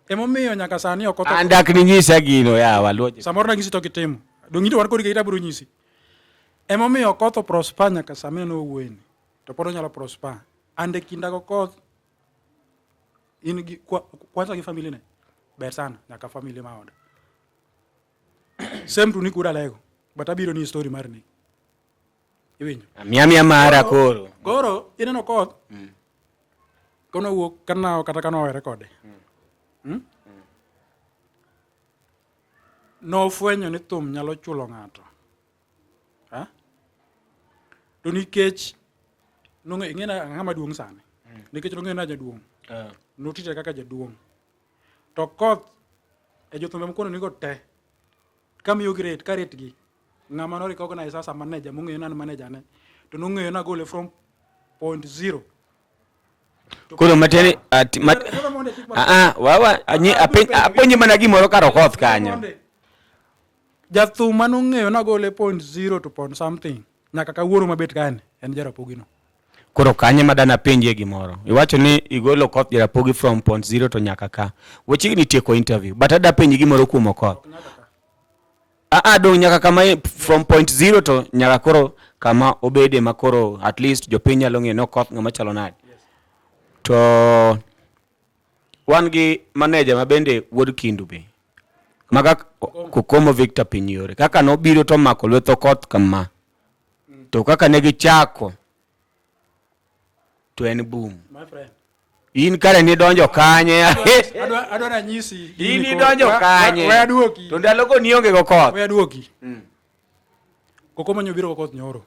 emomiyo nyaka sani Okoth An dak ninyisa gino yawa luoche. samoro nang'isi to kitimo dong' ito wan kodi kaita abiro nyisi emomiyo Okoth prosper nyaka sama en owuoyeni to pod onyalo prosper and e kinda go Okoth in gi kwanza gi family ne ber sana nyaka family ma oda same to Nick Wuod Alego but abiro ni story mar Nick iwinjo Miya miya mara koro. koro ineno Okoth kono wuok kana kata kana owere kode Mm? nofwenyo ni thum nyalo chulo ng'ato Ha? to nikech nong'e ing'e na ng'ama duong' sani nikech nong'eyo na jaduong' notite kaka jaduong' to Koth e jothumbe mokwongo nigo te kamiyo gi rate ka rate gi ng'ama no recognize as a manager mong'eyo ni an manager ne to nong'eyo nagole from point zero Koro matiende ati mat Ah ah wawa anyi apenji mana gimoro kar Okoth kanyo. Jathum manong'eyo nagole point zero to point something nyaka kawuono mabet kani en Jarapogi no. Koro kanye ma dana penjie gimoro. Iwacho ni igolo Okoth Jarapogi from point zero to nyaka ka. Wachiegni tieko interview but ada penji gimoro kuom Okoth. Ah ah dong nyaka kama from point zero to nyaka koro kama obede ma koro at least jopiny nyalo ng'eyo ni Okoth ng'ama chalo nade. To wan gi manager ma bende wuod Kindu be. Maga Kokomo Victor Pinyore. Kaka nobiro to omako lwet Okoth kama. To kaka ne gichako to en boom. My friend. In kare nidonjo kanye? Adwa adwa ranyisi. In idonjo kanye? We aduoki. To ndalogo nionge go koth. We aduoki. Kokomo nyobiro go koth nyoro.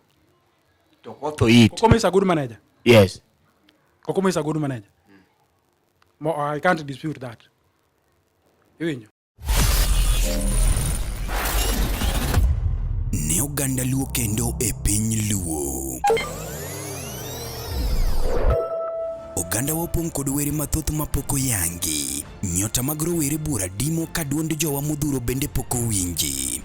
To koth oit. Kokomo is a good manager. Yes. Kokomo is a good manager. Mo, I can't dispute that. Iwinjo? Ne oganda Luo kendo e piny Luo. Oganda wa opong' kod were mathoth mapok oyangi. Nyota mag rowere buora dimo ka duond jowa modhuro bende pok owinji.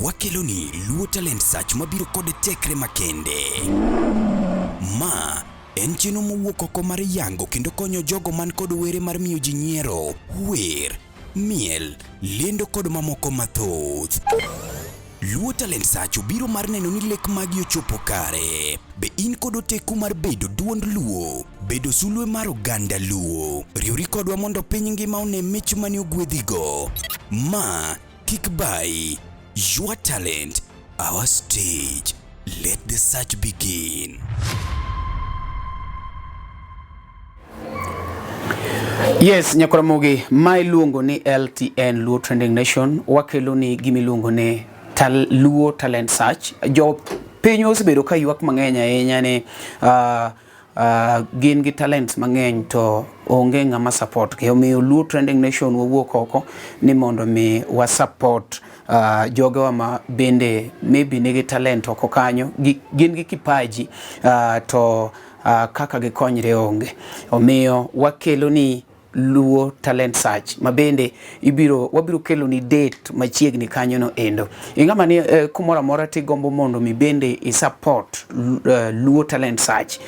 Wakeloni Luo Talent Search mabiro kod tekre makende. Ma en chenro mowuok oko mar yango kendo konyo jogo man kod were mar miyo ji nyiero, wer, miel, lendo kod mamoko mathoth. Luo Talent Search obiro mar neno ni lek magi ochopo kare. Be in kod oteku mar bedo duond Luo, bedo sulwe mar oganda Luo? Riwri kodwa mondo piny ngima one mich mane ogwedhigo. Ma kik bayi. Your talent, our stage. Let the search begin. Yes, Nyakoramogi, ma iluongo ni LTN Luo Trending Nation, wakelo ni gima iluongo ni Luo Talent Search. Jo piny osebedo ka ywak mang'eny ahinya ni Gin gi talents mang'eny to onge ng'ama support gi. Omiyo Luo Trending Nation wawuok oko ni mondo mi wa support jogewa ma bende maybe nigi talent oko kanyo, gin gi kipaji to kaka gikonyre onge. Omiyo wakelo ni Luo Talent Search ma bende ibiro wabiro kelo ni date machiegni kanyo no endo. Ing'ama ni kumoro amora tigombo mondo mi bende i support Luo Talent Search.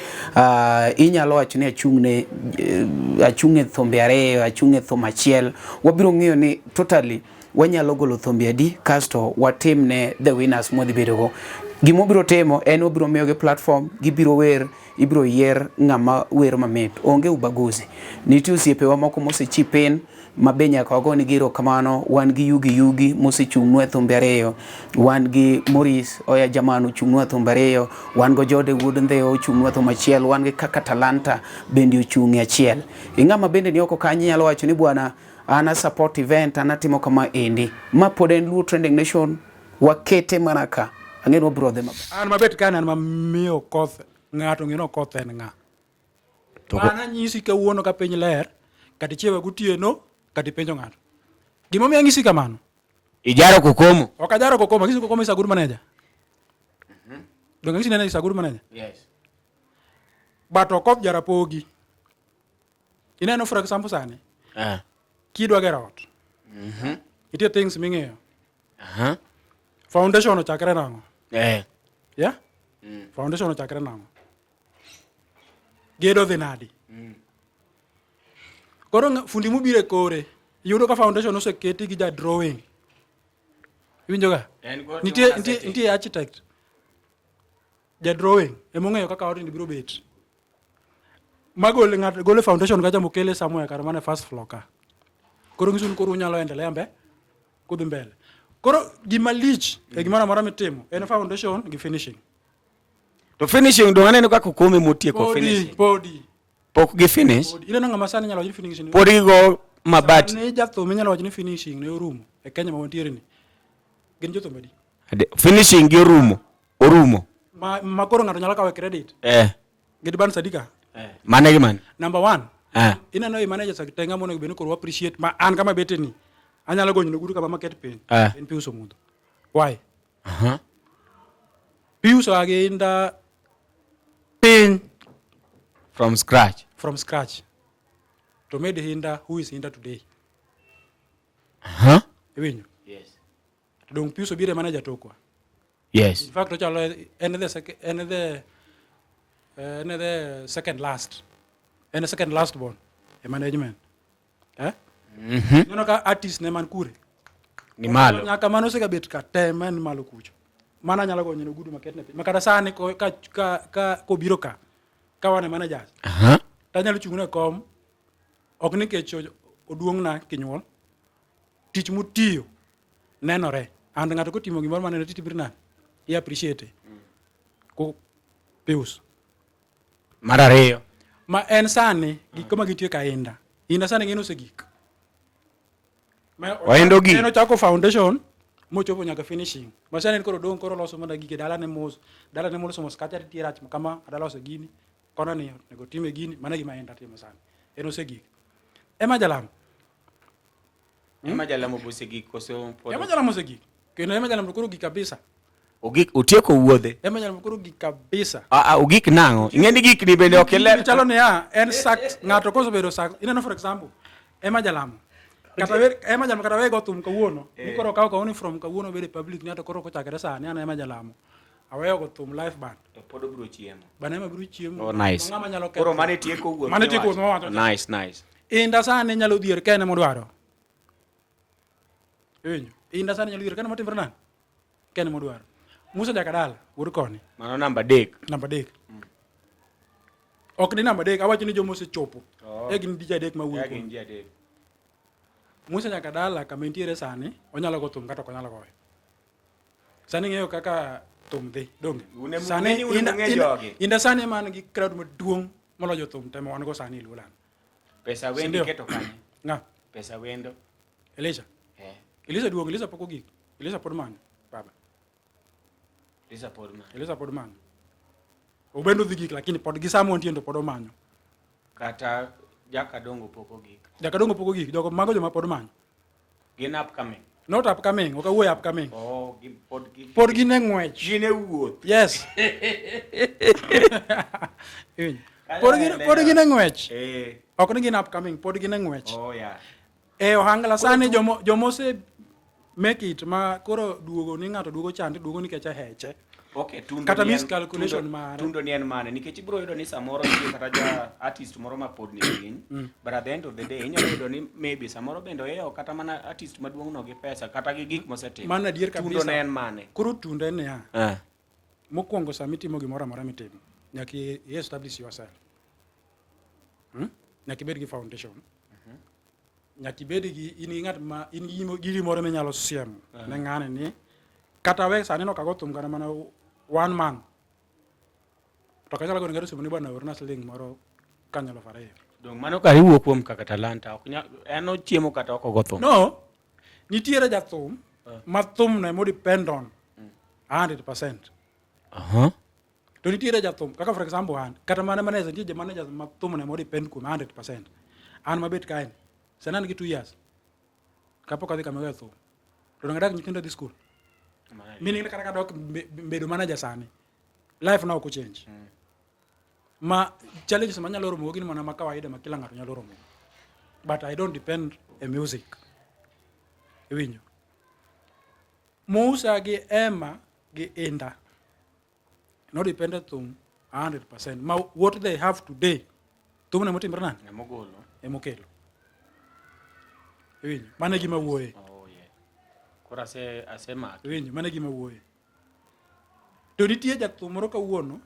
Inyalo wacho ni achung' ne achung' e thumbe ariyo, achung' e thum achiel. Wabiro ng'iyo ni totally wanyalo golo thumbe adi kasto watim ne the winners mwadhi bedo go. Gima wabiro timo en wabiro miyogi platform, gibiro wer, ibiro yier ng'ama wer mamit. Onge ubaguzi. Nitie osiepewa moko mose chip in ma be nyaka wagonegi erokamano. Wan gi Yugi Yugi mosechung'nwa e thumbe ariyo. Wan gi Maurice Oya Jaman ochung'nwa e thumbe ariyo. Wan go Jode Wuod Ndhewa ochung'nwa e thum achiel. Wan gi Kaka Talanta bende ochung' e achiel. Ing'ama bende ni oko kanyo inyalo wacho ni bwana an a support event, an atimo kama endi. Ma pod en Luo Trending Nation, wakete mana ka. Ang'e ni wabiro dhi maber. An mabet ka an mamiyo Okoth ng'ato ng'e ni Okoth en ng'a. To An anyisi kawuono ka piny ler, kata ichiewa gotieno, kata ipenjo ng'ato. Gimomiyo anyisi kamano? Ijaro Kokomo. Ok ajaro Kokomo, anyisi Kokomo is a good manager. Donge anyisi ni is a good manager? Yes. But Okoth Jarapogi. Ineno for example sani, kidwa gero ot. Nitie things ming'iyo. Foundation ochakre nang'o? Yeah? Foundation ochakre nang'o? Gedo dhi nadi? Koro fundi mobiro e kore, yudo ka foundation oseketi gi ja drawing. Iwinjo ga? Nitie nitie nitie architect. Ja drawing ema ong'eyo kaka odni biro bet. Magole ng'ato gole foundation kacha mokele somewhere kar mana first floor ka. Koro nyiso ni koro unyalo endelea mbe kudhi mbele. Koro gima lich e gimoro amora mitimo en foundation gi finishing. To finishing dong aneno ka Kokomo motieko Podi, finishing. podi. Pok gi finish. Podi. Ineno ng'ama sani nyalo wacho ni finishing. Pod gigo mabati. Sani jathum inyalo wacho ni finishing ne orumo e Kenya ma wantiere ni. Gin jothum adi? Finishing gi orumo. Orumo. Ma koro ng'ato nyalo kawe credit. Gidban Sadika. Mane gi mane? Number 1. Ineno i manager sa tenga monego bed ni koro appreciate ma an kama bete ni. Anyalo gonyo ne gudu kama maket piny. En Pius Omudho. Why? Pius aginda piny From scratch. From scratch. To made Hinda who is Hinda today. Iwinjo? Yes. To dong Pius obiro e manager tokwa. Yes. In fact, ochalo en the second, en the en the second last. En the second last born e management. Ineno ka artist ne man kure. Ni malo. Nyaka mano osegabet ka te ma en malo kucho. Mano anyalo gonyo ne ogudu maketne piny. Ma kata sani ko, ka, ka, ka kobiro ka, ka wan e managers. To anyalo chung' ne kom ok nikech oduong'na kinyuol. Tich mutiyo nenore. And ng'ato kotimo gimoro maneno titibiro nade? I appreciate. Ko Pius. Mar ariyo. Ma en sani gik ma gintie ka Inda. Inda sani gin osegik. Oindo gik. En ochako foundation mochopo nyaka finishing. Ma sani en koro dong' koro loso mana gike dalane mos. Dalane moloso mos kacha nitie rach kama adaloso gini. Kono ni onego time gini. Mano e gima Inda timo sani. En osegik. Ema Jalamo. Ema Jalamo be osegik koso pod? Ema Jalamo osegik. Kendo Ema Jalamo koro ogik kabisa. Ogik, otieko wuodhe. Ema Jalamo koro ogik kabisa. Ogik nang'o? Ing'e ni gik ni bende ok iler. Chalo niya, en sak ng'ato kosebedo sak. Ineno for example, Ema Jalamo. Kata we, Ema Jalamo kata we go thum kawuono. Ni koro okaw kawuono from kawuono bedo e public ni to koro kochakre sani an Ema Jalamo. Aweyo go thum live band. To pod obiro chiemo. Bana Ema biro chiemo. Oh, nice. Ng'ama nyalo ketho. Koro mane tieko wuoth. Mane tieko wuoth mawacho. Nice, nice. Inda sani nyalo dhier ka en ema odwaro. Iwinjo? Inda sani nyalo dhier ka en ema otimre nade? Ka en ema odwaro. Musa Jakadala, wuod koni. Mano namba 3. Namba 3. Ok ni namba 3, awacho ni joma osechopo. E gin ji adek ma wuoyo. E gin ji adek. Musa Jakadala kama entiere sani, onyalo go thum kata ok onyal goyo. Sani ng'eyo kaka thum dhi, donge? Sani Inda sani man gi crowd maduong' moloyo jothum te ma wan go sani e Luoland. Pesa wendo iketo kanye? Ng'a? Pesa wendo. Elisha. Elisha duong', Elisha pok ogik. Elisha pod manyo, baba. Elisha pod manyo. Elisha pod manyo. Obendo dhi gik lakini pod gi sama wantie to pod omanyo. Kata Jakadongo pok ogik. Jakadongo pok ogik, jogo mago joma pod manyo. Gin upcoming. Not upcoming, ok awuoyo upcoming. Oh, gin pod gi Pod gin e ng'wech. Gin e wuoth. Yes. Iwinjo? Pod gin pod gin e ng'wech. Eh. Ok ni gin upcoming, pod gin e ng'wech. Oh yeah. E ohangla sani jomo jomose make it ma koro duogo ni ng'ato duogo chande duogo nikech heche. Okay, tundo Kata ni en- miscalculation tundo- mare. Tundo ni en mane nikech ibiro yudo ni samoro nitie kata ja artist moro ma pod ni piny but at the end of the day inyalo yudo ni maybe samoro bende ohewo kata mana artist maduong' no gi pesa kata gi gik mosetimo. Mano adier kabisa. Tundo ne en mane? Koro tundo en niya. Eh. Mokwongo sama itimo gimoro amora mitimo, nyaka i i establish yourself. Nyaka ibed gi foundation. Nyaka ibed gi in gi ng'at ma in gi gimo- giri moro minyalo siemo ne ng'ani ni kata we sani nok ago thum kata mana one man. To kanyalo gone ng'ato simu ni bwana orna siling moro kanyo 2,000. Dong mano kar iwuo kuom kaka talanta ok nya en ochiemo kata ok ogo thum. No, nitiere jathum ma thumno ema depend on 100%. Aha. To nitiere jathum kaka for example an kata mana manager nitie ja manager ma thumno ema depend kuom 100%. An mabet kae ni sani an gi 2 years kapok adhi kama goye thum. To donge adak nyithindo dhi school. Meaning ni kata kadok bedo manager sani life na ok ochange. Ma challenges manyalo romo go gin mana ma kawaida ma kila ng'ato nyalo romo. But I don't depend e music. Iwinjo? Musa gi Emma gi Inda no depend e thum 100%. Ma what they have today, thum ne motimre nade? Emogolo. Emokelo. Iwinjo? Mano e gima wuoye. Oh yeah. Koro ase asemaki. Iwinjo? Mano e gima wuoye. To nitie jathum moro kawuono,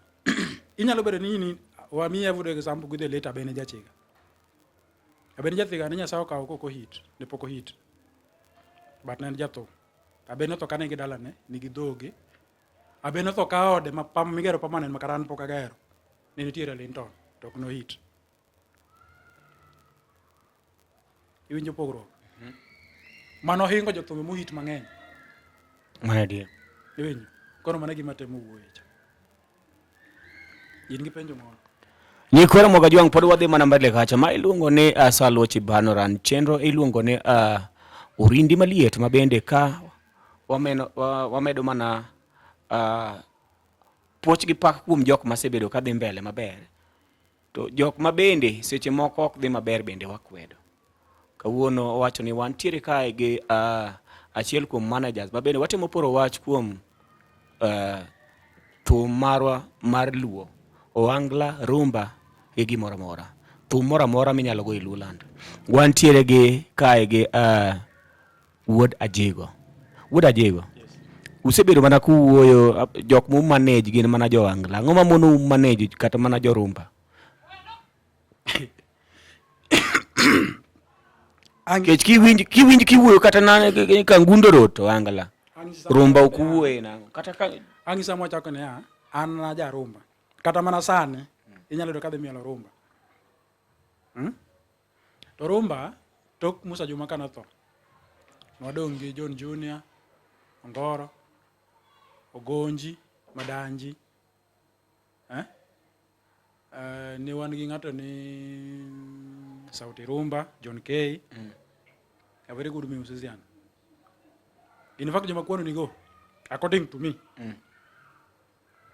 inyalo bedo ni in wamiyi every example gi the late Abene Jachiga. Abene Jachiga ne Nyasaye okawo kok ohit, ne pok ohit. But ne en jathum. Abene otho ka nigi dalane, nigi dhoge. Abene otho ka ode ma pam migero permanent ma kata an pok agero. Ne nitiere Linton, to ok nohit. Iwinjo pogruok? Mano hingo jothumbe mohit mang'eny. Mano adier. Iwinjo? Koro mano e gima temo wuoye cha. In gi penjo moro? Nyikwa Ramogi Ajwang' pod wadhi mana mbele kacha ma iluongo ni Salwoch Banoran chenro iluongo ni Orindi Maliet ma bende ka wameno, wamedo mana puoch gi pak kuom jok masebedo ka dhi mbele maber to jok ma bende seche moko ok dhi maber bende wakwedo. Kawuono owacho ni wantiere kae gi achiel kuom managers ma bende watemo poro wach kuom thum marwa mar Luo, ohangla, rumba gi gimoro amora. Thum moro amora minyalo go e Luoland. Wantiere gi kae gi Wuod Ajigo. Wuod Ajigo. Usebedo mana kuwuoyo jok mu manage gin mana jo ohangla. Ang'o ma mono manage kata mana jo rumba? Nikech kiwinj kiwinj kiwuoyo kata na ka ngundo rot to ohangla. Rumba ok wuoye nang'o? Kata ka Ang'isa mwachako niya, an na ja rumba. Kata mana sani inyalo yudo kadhi mielo rumba. To rumba tok Musa Juma ka notho, nwadong' gi John Junior, Ongoro, Ogonji, Madanji. Eh? Ne wan gi ng'ato ni Sauti Rumba, John K. A very good musician. In fact, joma kwano nigo, according to me,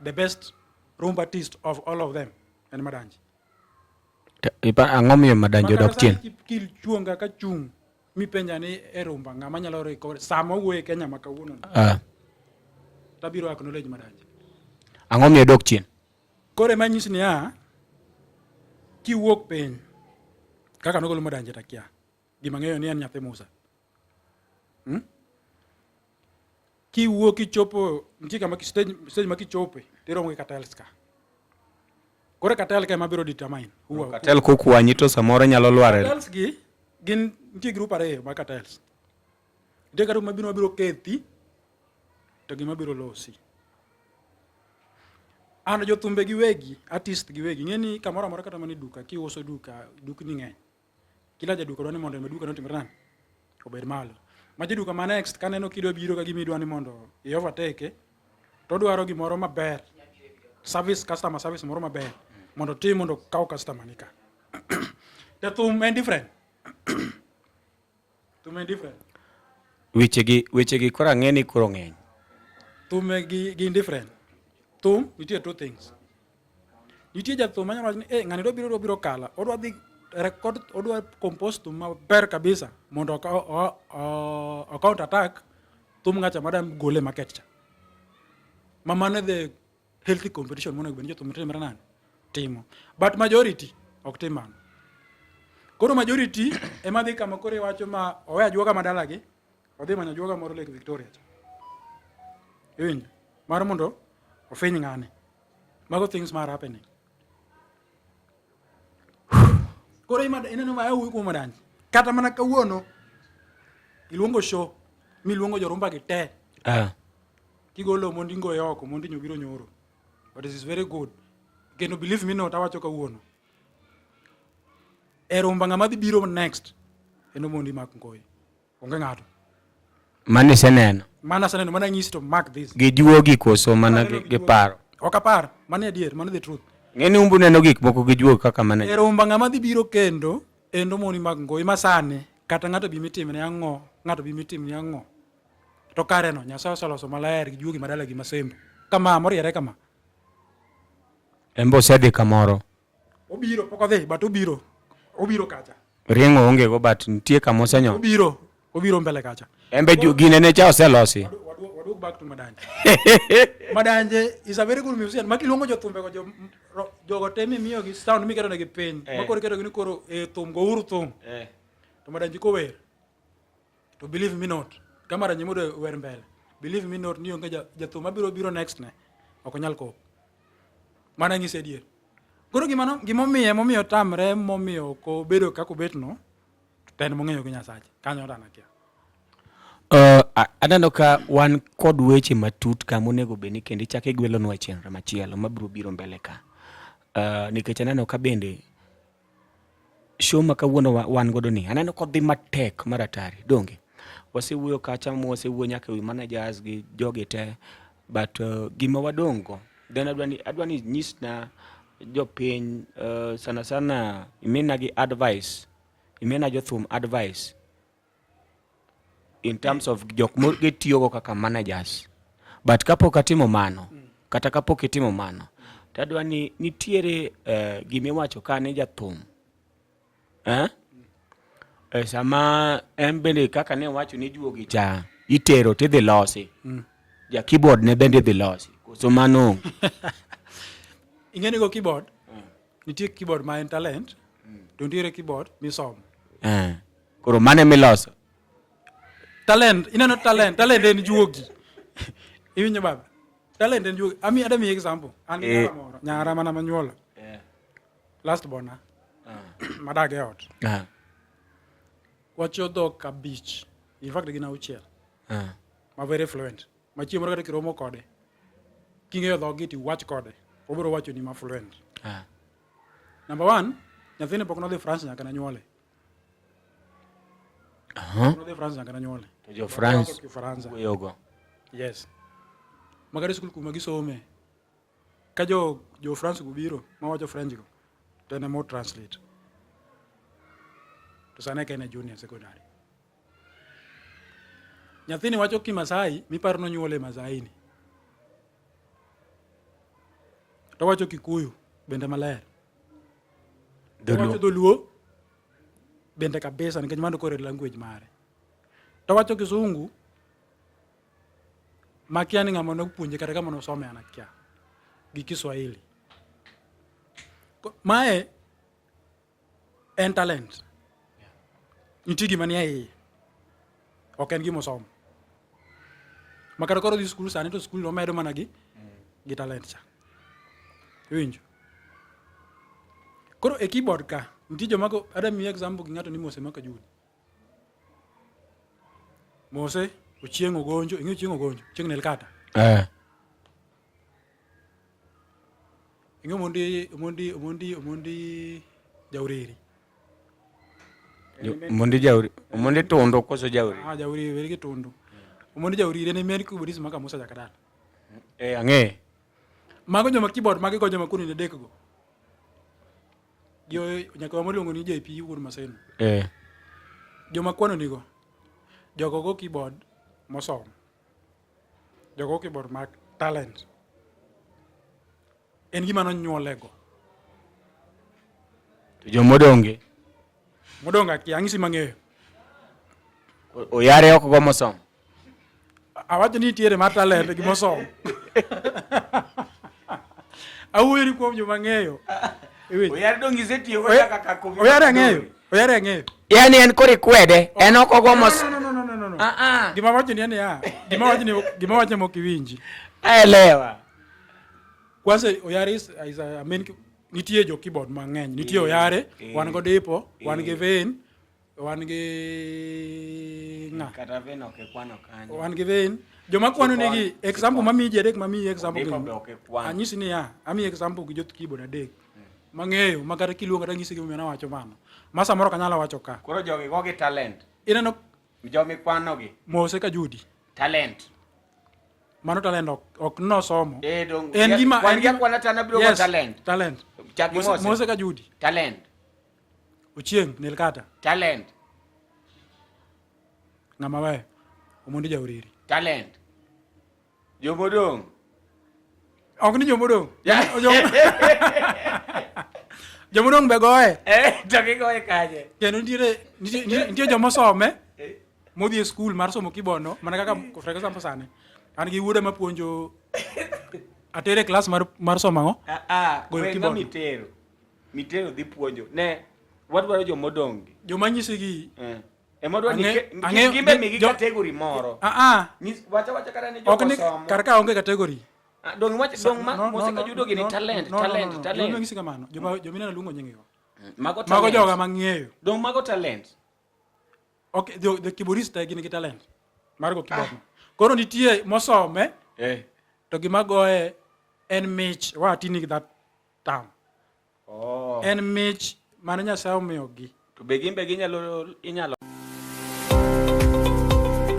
the best rumba artist of all of them en Madanji. Ang'o miyo Madanji odok chien? Kiluonga ka chung' mipenja ni e rumba ng'ama nyalo record sama owuoyo e Kenya ma kawuono ni. Tabiro acknowledge Madanji. Ang'o miyo odok chien? Koro ema nyisi niya, kiwuok piny kaka nogolo Madanji takia. Gima ng'eyo ni en nyathi Musa. Kiwuok kichopo nitie kama stage ma kichope tiromo gi cartels ka. Koro cartel ka ema biro determine who are- Cartel kokwanyi to samoro nyalo lwar e- Cartels gi gin nitie group ariyo mag cartels. Nitie group mabiro mabiro kethi to gima biro losi. An jothumbe giwegi, artist giwegi, ing'e ni kamoro amora kata mana e duka kiuso duka, dukni ng'eny. Kila jaduka dwa ni mondo duka no otimre nade? Obed malo. Ma jaduka ma next kaneno kidwa biro ka gima idwa ni mondo i overtake to odwaro gimoro maber. service customer service moro maber mondo otim mondo okaw customer ni ka. To thum en different. Thum en different. Wechegi wechegi koro ang'e ni koro ng'eny. Thum gi gin different. Thum nitie two things. Nitie jathum manyalo wacho ni eh ng'ani dwa biro dwa biro kala odwa dhi record odwa compose thum maber kabisa mondo o counter attack thum ng'acha madwa gole market cha. Ma mano the healthy competition monego bed ni jothum timre nade? Timo. But majority ok tim mano. Koro majority ema dhi kama koro iwacho ma owe ajuoga ma dalagi, odhi manyo ajuoga moro Lake Victoria cha. Iwinjo? Mar mondo ofiny ng'ane. Mago things ma are happening. Koro ima ineno ma awuoyo kuom Madanji. Kata mana kawuono iluongo show miluongo jorumba gi te. Ah. Kigolo mondo ingoye oko mondo inyo biro nyoro. But it is very good. Kendo believe me not awacho kawuono. E rumba ng'ama dhi biro next en Omondi Mark Ngoyi. Onge ng'ato. Mano iseneno. Mano aseneno, mano anyisi to mark this. Gi juogi koso mana gi, gi paro. Ok apar, mano e adier, mano the truth. Ng'e ni umbu neno gik moko gi juogi kaka mana. E rumba ng'ama dhi biro kendo en Omondi Mark Ngoyi ma sani kata ng'ato bi mitimne ang'o, ng'ato bi mitimne ang'o. To kare no Nyasaye oseloso maler gi juogi madala gi masembo. Kama moriere kama. En be osedhi kamoro. Obiro pok odhi but obiro. Obiro kacha. Rieng'o onge go but nitie kama osenyono. Obiro. Obiro mbele kacha. En be gine ne cha oselosi. Waduog back to Madanje. Madanje is a very good musician. Ma kiluongo jothumbe go jo jogo te mimiyo gi sound miketo negi piny. Eh. Ma koro iketo gi ni koro e thum go uru thum. Eh. To Madanje kower. To believe me not, ka Madanje mondo wer mbele. Believe me not ni onge jathum mabiro biro next ne. Ok onyal kop. Mano anyisi adier. Koro gimano gimomiye momiyo tamre momiyo ok obedo kaka obet no to en mong'eyo gi Nyasache. Kanyo to an akia. Aneno ka wan kod weche matut ka monego bed ni kendo ichako igwelonwa e chenro machielo mabiro biro mbele ka. Nikech aneno ka bende show ma kawuono wan godo ni aneno kodhi matek mar atari donge wasewuoyo kacha mwasewuoyo nyaka ewi managers gi jogi te but gima wadong' go then adwa ni nyisna jopiny sana sana imina gi advice imina jothum advice in terms of jok gitiyogo kaka managers but kapok atimo mano kata kapok itimo mano to adwa ni nitiere gimiwacho ka ni jathum eh? Sama en bende kaka ne wacho ni juogi cha itero tidhi losi ja keyboard ne bende idhi losi koso mano Ing'e ni go keyboard nitie keyboard ma en talent to nitiere keyboard misomo. Koro mane miloso? Talent, ineno talent, talent en juogi. Iwinjo baba? Talent en juogi. Ami adami example. An gi nyara moro, nyara mana manyuolo. Last born na. Madag e ot. Wacho dhok abich. In fact gin auchiel. Ma very fluent. Ma chieng' moro kata kiromo kode. King'eyo dhogi to iwach kode. Obiro wacho ni ma fluent. Number one, nyathini pok nodhi France nyaka ne nyuole. Nodhi France nyaka ne nyuole. To jo France Kifaransa. wuoyogo. Yes. Magari skul kuma gisome. Ka jo jo France go biro mawacho French go to en ema translate. To sani eka en e junior secondary. Nyathini wacho Kimasai miparo nonyuole Masai ni. To wacho Kikuyu bende maler. To wacho Dholuo bende kabisa nikech mano koro e language mare. To wacho Kisungu makia ni ng'ama nopuonje kata kama nosome an akia gi Kiswahili. Mae en talent. Nitie gima nie iye. Ok en gima osomo. Ma kata koro dhi skul sani to skul omedo mana gi gi talent cha. Iwinjo? Koro e keyboard ka nitie joma go adwa miyi example gi ng'ato ni Mose Makajuni. Mose Ochieng' Ogonjo, ing'eyo Ochieng' Ogonjo, Ochieng' Nelkata. Ing'eyo Omondi Omondi Omondi Omondi Jauriri. Omondi Jauri, Omondi Tundu koso Jauri? Ah, Jauriri weri gi Tundu. Omondi Jauriri en e main keyboardist ma Kamusa Jakadala. Ang'e. Mago joma keyboard magi go joma koni adek go. Jo nyaka wa moluongo ni JP wuod Maseno. Eh. Joma kwano nigo. Jogo go keyboard mosomo. Jogo go keyboard mag talent. En gima nonyuolego. To jomodonge Modong' akia, ang'isi mang'eyo. Oyare ok go mosomo. Awacho ni nitiere mar talent gi mosomo. Awuoyo ni kuom joma ng'eyo. Iwinjo? Oyare dong isetiyo go nyaka ka kofi. Oyare ang'eyo. Oyare ang'eyo. Yani en koro ikwede, en ok ogo mos. No, no, no, no, no, no. Ah, ah. Gima wacho ni en niya, gima wacho ni gima wacho mok iwinji. Aelewa. Kwanza Oyare is a main nitie jo keyboard mang'eny. Nitie Oyare, wan go Dipo, wan gi Vin, wan gi ng'a? Kata Vin ok ikwano kanyo. Wan gi Vin. Joma kwano nigi example mamiyi ji adek mamiyi example Dipo gi. be ok ikwano. Anyisi niya, amiyi example gi jo keyboard adek. Mang'eyo ma kata kiluonga to anyisi gimomiyo nawacho mano. Ma samoro ok anyal wacho ka. Koro jogi go gi talent. Ineno Joma ikwano gi. Mose ka Judy. Talent. Mano talent ok ok nosomo. Eh, dong. En gima kwan en gi gima- akwana to an abiro go Yes, talent. Talent. Chak gi Mose, Mose. Mose ka Judy. Talent. Ochieng' Nilkata. Talent. Ng'ama weyo. Omondi Jauriri. Talent. Jomodong'. Ok ni jomodong'. Jomodong' be goye. Eh, to gigoye kanye? Kendo nitiere nitie nitie jomosome modhi e skul mar somo keyboard no mana kaka for example sani an gi wuoda mapuonjo atere e klas mar mar somo ang'o? Ah, ah, Goyo we ng'a keyboard. mitero. Mitero dhi puonjo. Ne, wadwaro jomodong' gi. Joma nyisi gi Eh. Ema wadwa ni Ang'e- ke- ang'eyo- gimbe migi jo- category moro. ah ah Nyis wacha wacha kata ni ok ni jomo somo. kar ka onge category. Ah, dong wach dong ma No, no, Mose no, Kajudo gini no, talent no, no, no, talent no. talent. Joma nyisi kamano. Joma joma ineno luongo nying go. Mago Mago talent. joga mang'eyo. Dong mago talent. Okay, the keyboardist te gin gi talent mar go keyboard. no. Koro nitie mosome Eh. to gima goye en mich wa tini gi that term. Oh. En mich mane Nyasaye omiyogi. To be gin be ginyalo inyalo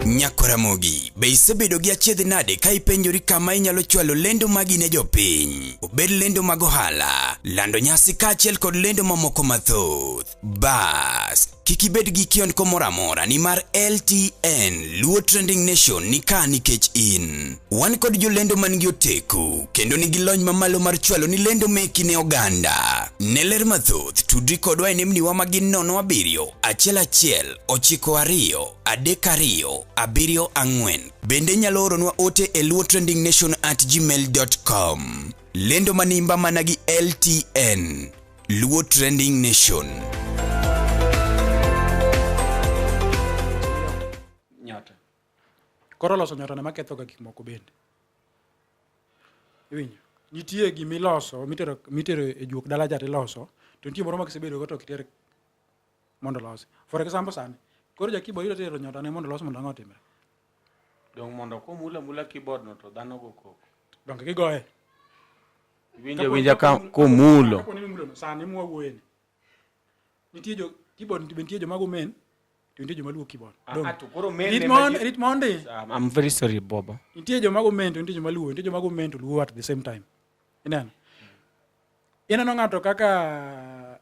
Nyakoramogi, be isebedo gi achiedh nade ka ipenjori kama inyalo chwalo lendo magi ne jopiny? Obed lendo mag ohala, lando nyasi kaachiel kod lendo mamoko mathoth. Bas, kik ibed gi kiondko moro amora nimar LTN Luo Trending Nation ni ka nikech in. Wan kod jolendo man gi oteku kendo nigi lony mamalo mar chwalo ni lendo meki ne oganda. Ne ler mathoth, tudri kodwa e nembniwa ma gin 07 11 92 32 74. Bende inyalo oronwa ote e luotrendingnation@gmail.com. Lendo manimba mana gi LTN. Luo Trending Nation. nyota. Koro loso nyota ema ketho ga gik moko bende. Iwinjo? Nitie gimiloso mitero mitero e juok dala cha tiloso to nitie moro ma kisebedo go to ok iter mondo olosi. For example sani, koro ja keyboard idwa tero nyota ne mondo olos mondo ang'o otimre? Dong mondo komula mula keyboard no to dhano go koko. Donge gigoye? Iwinjo winja ka komulo. Kapo ni imulo no, sani mwawuoye ni. Nitie jo keyboard be nitie joma go main to nitie joma luwo keyboard. Ah, Donge? ah, to koro main Rit ema mon, ji- rit mondi. I'm very sorry Bobo. Nitie joma go main to nitie joma luwo, nitie joma go main to luwo at the same time. Ineno? Ineno ng'ato kaka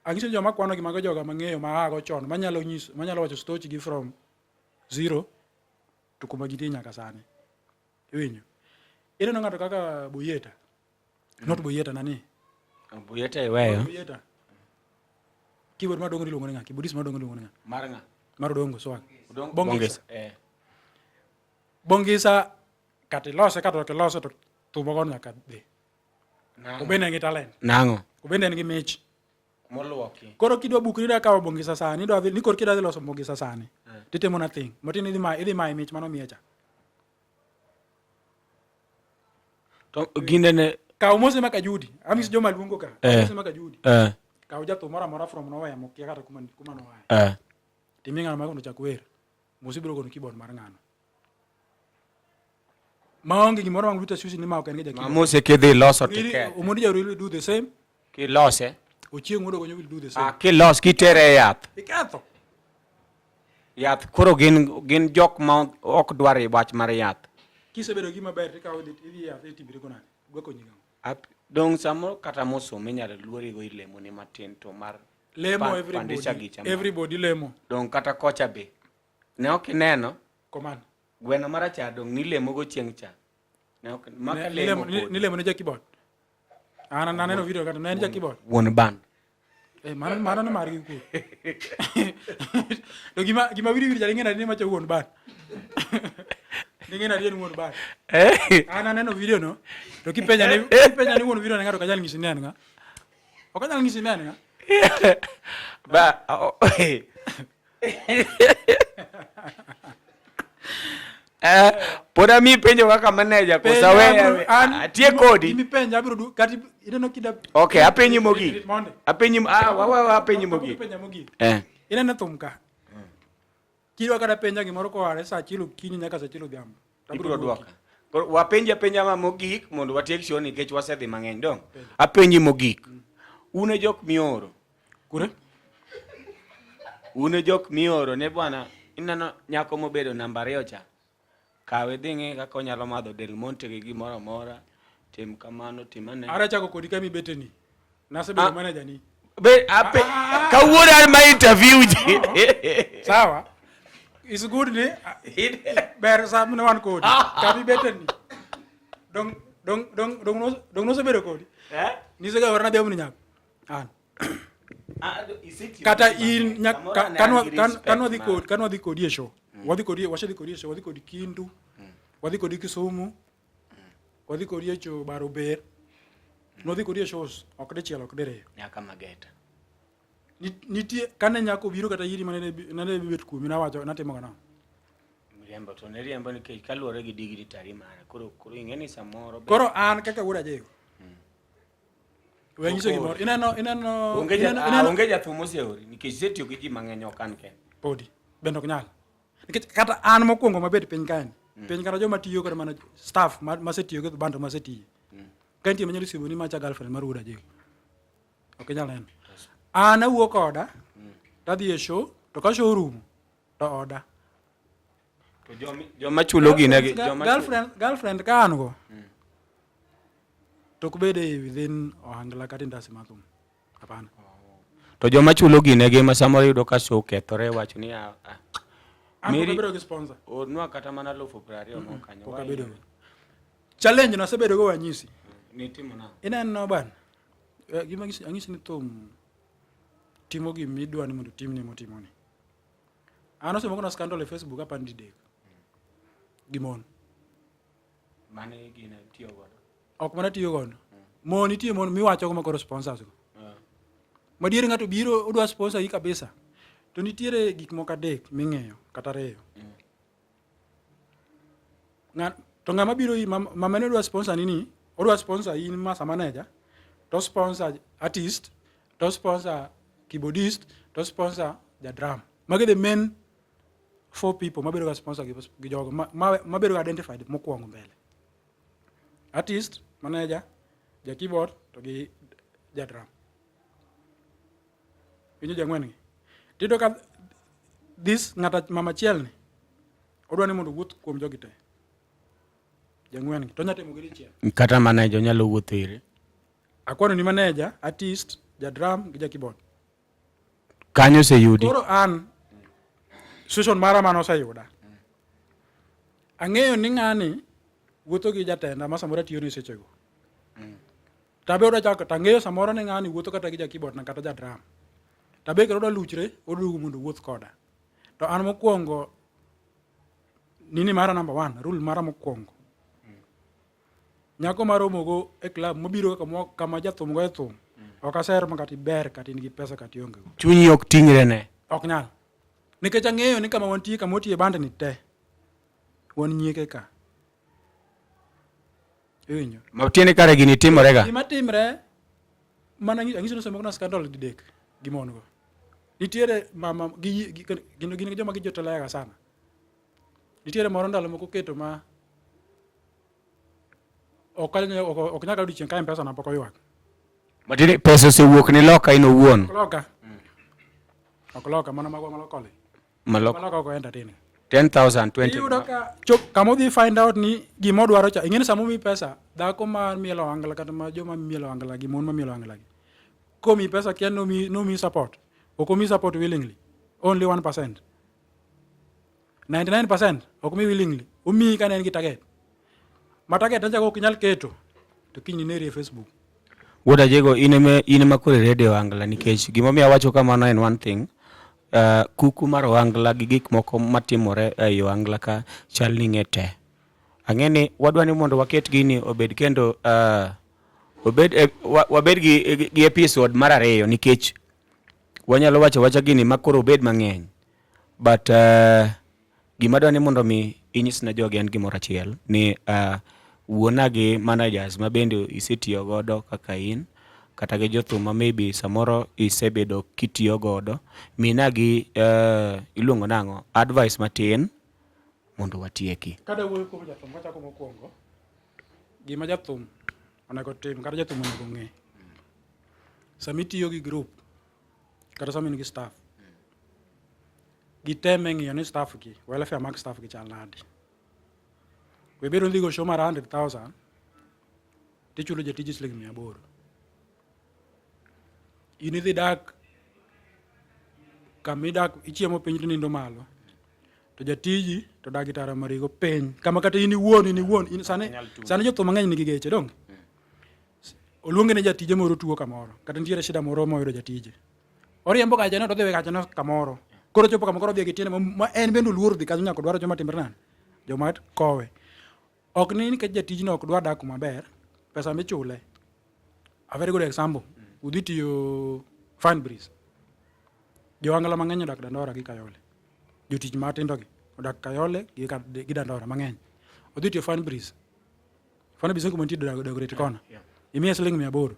anyiso joma kwano gi mago joga mang'eyo ma ago chon manyalo nyiso manyalo wacho stoch gi from zero to kuma gintie nyaka sani. Iwinjo? Ineno ng'ato kaka Boyeta. Not Boyeta nani? Boyeta iweyo. Boyeta. Keyboard mar Odongo iluongo ni ng'a? Keyboardist mar Odongo iluongo ni ng'a? Mar ng'a? Mar Odongo Swag. Odongo- Bongisa. Eh. Bongisa kata ilose kata ok ilose to thum ogo nyaka dhi. Nang'o? Obende en gi talent. Nang'o? Obende en gi mich. Moluoki. Koro kidwa bukri idwa kawo Bongisa sani, idwa dhi ni koro kidwa dhi loso Bongisa sani. Titimo nothing. Matin idhi ma idhi maye mich mano miye cha. To ginde ne Kaw Mose ma Kajudi. Amis joma luongo ka. Kaw Eh. Mose ma Kajudi. eh Kaw jathum moro amora from nowhere mokia kata kuma kuma noaye. eh Timi ng'ano ma mondo ochak wer. Mose biro gono keyboard mar ng'ano. Maonge gimoro wang' Rita Susi ni ma ok en ga Ma Mose kidhi loso tiket. Omondi Jauriri will do the same. Kilose. Ochieng' Wuod Ogonyo will do the same. Ah, kilos kitere e yath. Iketho. Yath koro gin gin jok ma ok dwar wach mar yath. Kisebedo gima ber tikawo idhi idhi yath itimri go nade? Gweko nyiga. Dong samoro kata mosom inyalo luorigo ilemoni matin to mar Lemo pandisha everybody. gicha malo. Everybody lemo. Dong kata kocha be. Ne ok ineno Koman. gweno marachar dong nilemogo chieng' cha. Ne ok maka lemo podi. Nilemo ne ja keyboard. An aneno video kata ne en ja keyboard. Wuon band. Eh, mano mano ne margi ku. To gima gima wiri wiri jaring'e ni macha wuon band. Ning'e na en wuon band. Eh. An aneno video no. To kipenja ni kipenja ni wuon video ne ng'ato ok anyal nyisi ni en ng'a. Ok anyal nyisi ni en ng'a. Ba oh, eh. Eh, pod ami penjo kaka manager kosa we atie kodi. Gimipenja abiro du kati ineno kida. Okay, apenji mogik. Monde. Apenji ah wa wa wa apenji mogik. Penja mogik. Eh. Ineno thum ka. Kidwa kata penja gimoro koa saa achiel okinyi nyaka saa achiel odhiambo. To abiro Ibiro duoki. dwoka. Koro wapenji apenja ma mogik mondo watiek show nikech wasedhi mang'eny dong. Apenji mogik. Un e jok mioro. Kure? Un e jok mioro ne bwana ineno nyako mobedo namba ariyo cha. Kawe dhi ng'i kaka onyalo madho Del Monte gi gimoro amora. Tim kamano, tim ane. Ara chako kodi kama ibeteni. Nasebedo Ah. manager ni. Be ape kawuono an ma interview ji. Sawa. It's good ni ber sa ne wan kodi. Kama ibeteni. Dong dong dong dong no dong nosebedo kodi. Eh? Nisega orna dhiambo ni nyako. An. Kata in nya kanwa kanwa dhi kodi kanwa dhi kodi e show. Wadhi kodi wasedhi kodi e show, wadhi kodi Kindu. Wadhi kodi Kisumu. Wadhi kodi e show Baro Ber. Nwadhi kodi e shows ok dichiel ok diriyo. Nyaka Mageta. Nitie kane nyako obiro kata iri manene nene bet kuomi nawacho natimo ga nang'o? Miriambo to ne riembo nikech kaluwore gi dignitary mare. Koro koro ing'e ni samoro Koro an kaka wuod Ajego. We anyiso gimoro. Ineno ineno onge ja ineno ah, ineno onge jathum oseori nikech isetiyo gi ji mang'eny ok an kende. podi bende ok nyal. Nikech kata an mokwongo mabet piny kaeni. Piny kata joma tiyo kata mana staff masetiyo go bando masetiyo. Ka nitie manyalo siemo ni macha girlfriend mar wuod Ajego. Ok inyal neno. An awuok oda tadhi e show to ka show orumo to oda. To joma chulo gine gi joma Girlfriend girlfriend ka an go. To ok bede within ohangla kata industry mar thum. Hapana. To joma chulo gine gi ma samoro yudo ka show okethore wacho ni ah, ah, An pok Mary- abedo gi sponsor. ornwa kata mana 20,000 moko kanyo. Pok abedo go. Challenge no asebedo go wanyisi. Nitimo nang'o? Ineno bana. Gima ang'isi ni thum timo gima idwa ni mondo otimni motimoni. An osemokona scandal e Facebook apani didek. Gi mon. Mane gina tiyo godo. Ok mana tiyo godo. Mon nitie mon miwacho go ma koro sponsors go. Madieri ng'ato biro odwa sponsor yi kabisa. To nitiere gik moko adek ming'eyo kata ariyo. To ng'ama biro mama ne odwa sponsor ni ni, odwa sponsor in masa manager, to sponsor artist, to sponsor keyboardist, to sponsor ja drum. Magi the main four people mabedo ga sponsor gi jogo mabedo ga identified mokwongo mbele. Artist, manager, ja keyboard to gi ja drum. Winjo jang'wen gi. Tiyudo ka this ng'ata mama achiel ni odwa ni mondo owuoth kuom jogi te. Jang'wen gi to onya timo gi dichiel. Kata manager onyalo wuotho ire. Akwano ni manager, artist, ja drum gi ja keyboard. Kanyo oseyudi. Koro an situation mara mano oseyuda. Ang'eyo ni ng'ani wuotho gi jatenda ma samoro atiyo ne sechego. Tabe odwa chako tang'eyo samoro ni ng'ani wuotho kata gi ja keyboard na kata ja drum. Tabe kendo odwa luchre oduogo mondo owuoth koda. To an mokwongo nini mara number one, rule mara mokwongo. Nyako maromogo e club mobiro kama, kama jathum goye thum. Ok aser ma kata iber kata in gi pesa kata ionge go. Chunyi ok ting're ne. Ok nyal. Nikech ang'eyo ni kama wantie kama watiye band ni te. Wan nyieke ka. Iwinjo? Matiende kare gini timore ga. Gima timre mana ang'iso ni osemokna scandal didek gi mon go. Nitiere mama gi gin gin joma gijotelaga sana. Nitiere moro ndalo moko keto ma ok ok nyaka odiochieng' ka M-Pesa na pok oywak. Matiende pesa osewuok ni loka in owuon. Ok loka. Ok loka mana magwa malokole. Malok. Maloka ok entertain. 10,000, 20. Iyudo ka chop kama odhi find out ni gima odwaro cha. Ing'e ni sama omiyi pesa, dhako ma mielo ohangla kata ma joma mielo ohangla gi mon ma mielo ohangla gi. Komiyi pesa kia nomi nomi support. Ok omiyi support willingly. Only 1%. 99% ok mi willingly. Omiyi ka ne en gi target. Ma target ne chako ok inyal keto to kiny ineri e Facebook. Wuod Ajego, in ema in ema koro irede ohangla nikech gimomiyo awacho kamano en one thing. Uh, kuku mar ohangla gi gik moko matimore ei ohangla ka chal ni ng'e te. Ang'e ni wadwa ni mondo waket gini obed kendo uh, obed e, wa, wabed gi, gi episode mar ariyo nikech wanyalo wacho wacha gini ma koro obed mang'eny but uh, Gima adwa ni mondo mi inyis ne jogi en gimoro achiel ni uh, wuona gi managers ma bende isetiyo godo kaka in kata gi jothum ma maybe samoro isebedo kitiyo godo mina gi uh, iluongo nang'o advice matin mondo watieki. Kada wuoyo kuom jathum wachako mokwongo gima jathum onego tim kata jathum onego ng'e sama itiyo gi group kata sama in gi staff giteme ng'iyo ni staff gi welfare mag staff gi chal nade. We bedo ni go show mar 100,000 tichulo jatiji siling 800. In idhi dak kama idak ichiemo piny to nindo malo. To jatiji to dak gi tara marigo piny. Kama kata in iwuon in iwuon in sani sani jothum mang'eny nigi geche donge? Oluonge ne jatije moro tuo kamoro kata nitiere shida moro moyudo jatije. Oriembo gache no to odhi we gache no kamoro. Koro chopo kama koro odhi gi tiende ma en bende oluor dhi kanyo nyaka odwaro joma timre nade? Joma kowe. Ok ni nikech jatijno ok dwar dak kuma ber, pesa michule. A very good example. Udhi tiyo Fine Breeze. Johangla mang'eny odak Dandora gi Kayole. Jotich matindo gi odak Kayole gi Dandora mang'eny. Odhi tiyo Fine Breeze. Fine Breeze en kuma nitie Dagoretti kona. Imiye siling 800.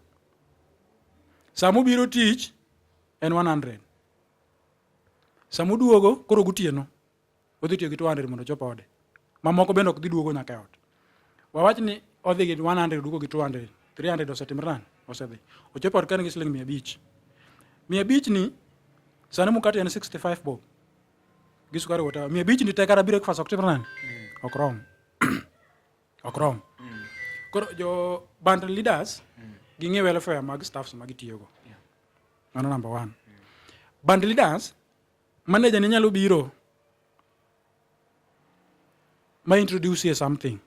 Sama obiro tich en 100. Sama oduogo koro gotieno odhi tiyo gi 200 mondo ochop ode. Mamoko bende ok dhi duogo nyaka e ot. Wawach ni odhi gi 100 oduogo gi 200, 300 osetimre nade? Osedhi. Ochopo ot ka en gi siling 500. 500 ni sani mukate en 65 bob gi sukari whatever. 500 ni te kata breakfast ok timre nade? Ok rom. Ok rom. Koro jo band leaders ging'e welfare mag staffs ma gitiyogo. Mano number one. Band leaders, manager ne nyalo biro ma introduce ye something.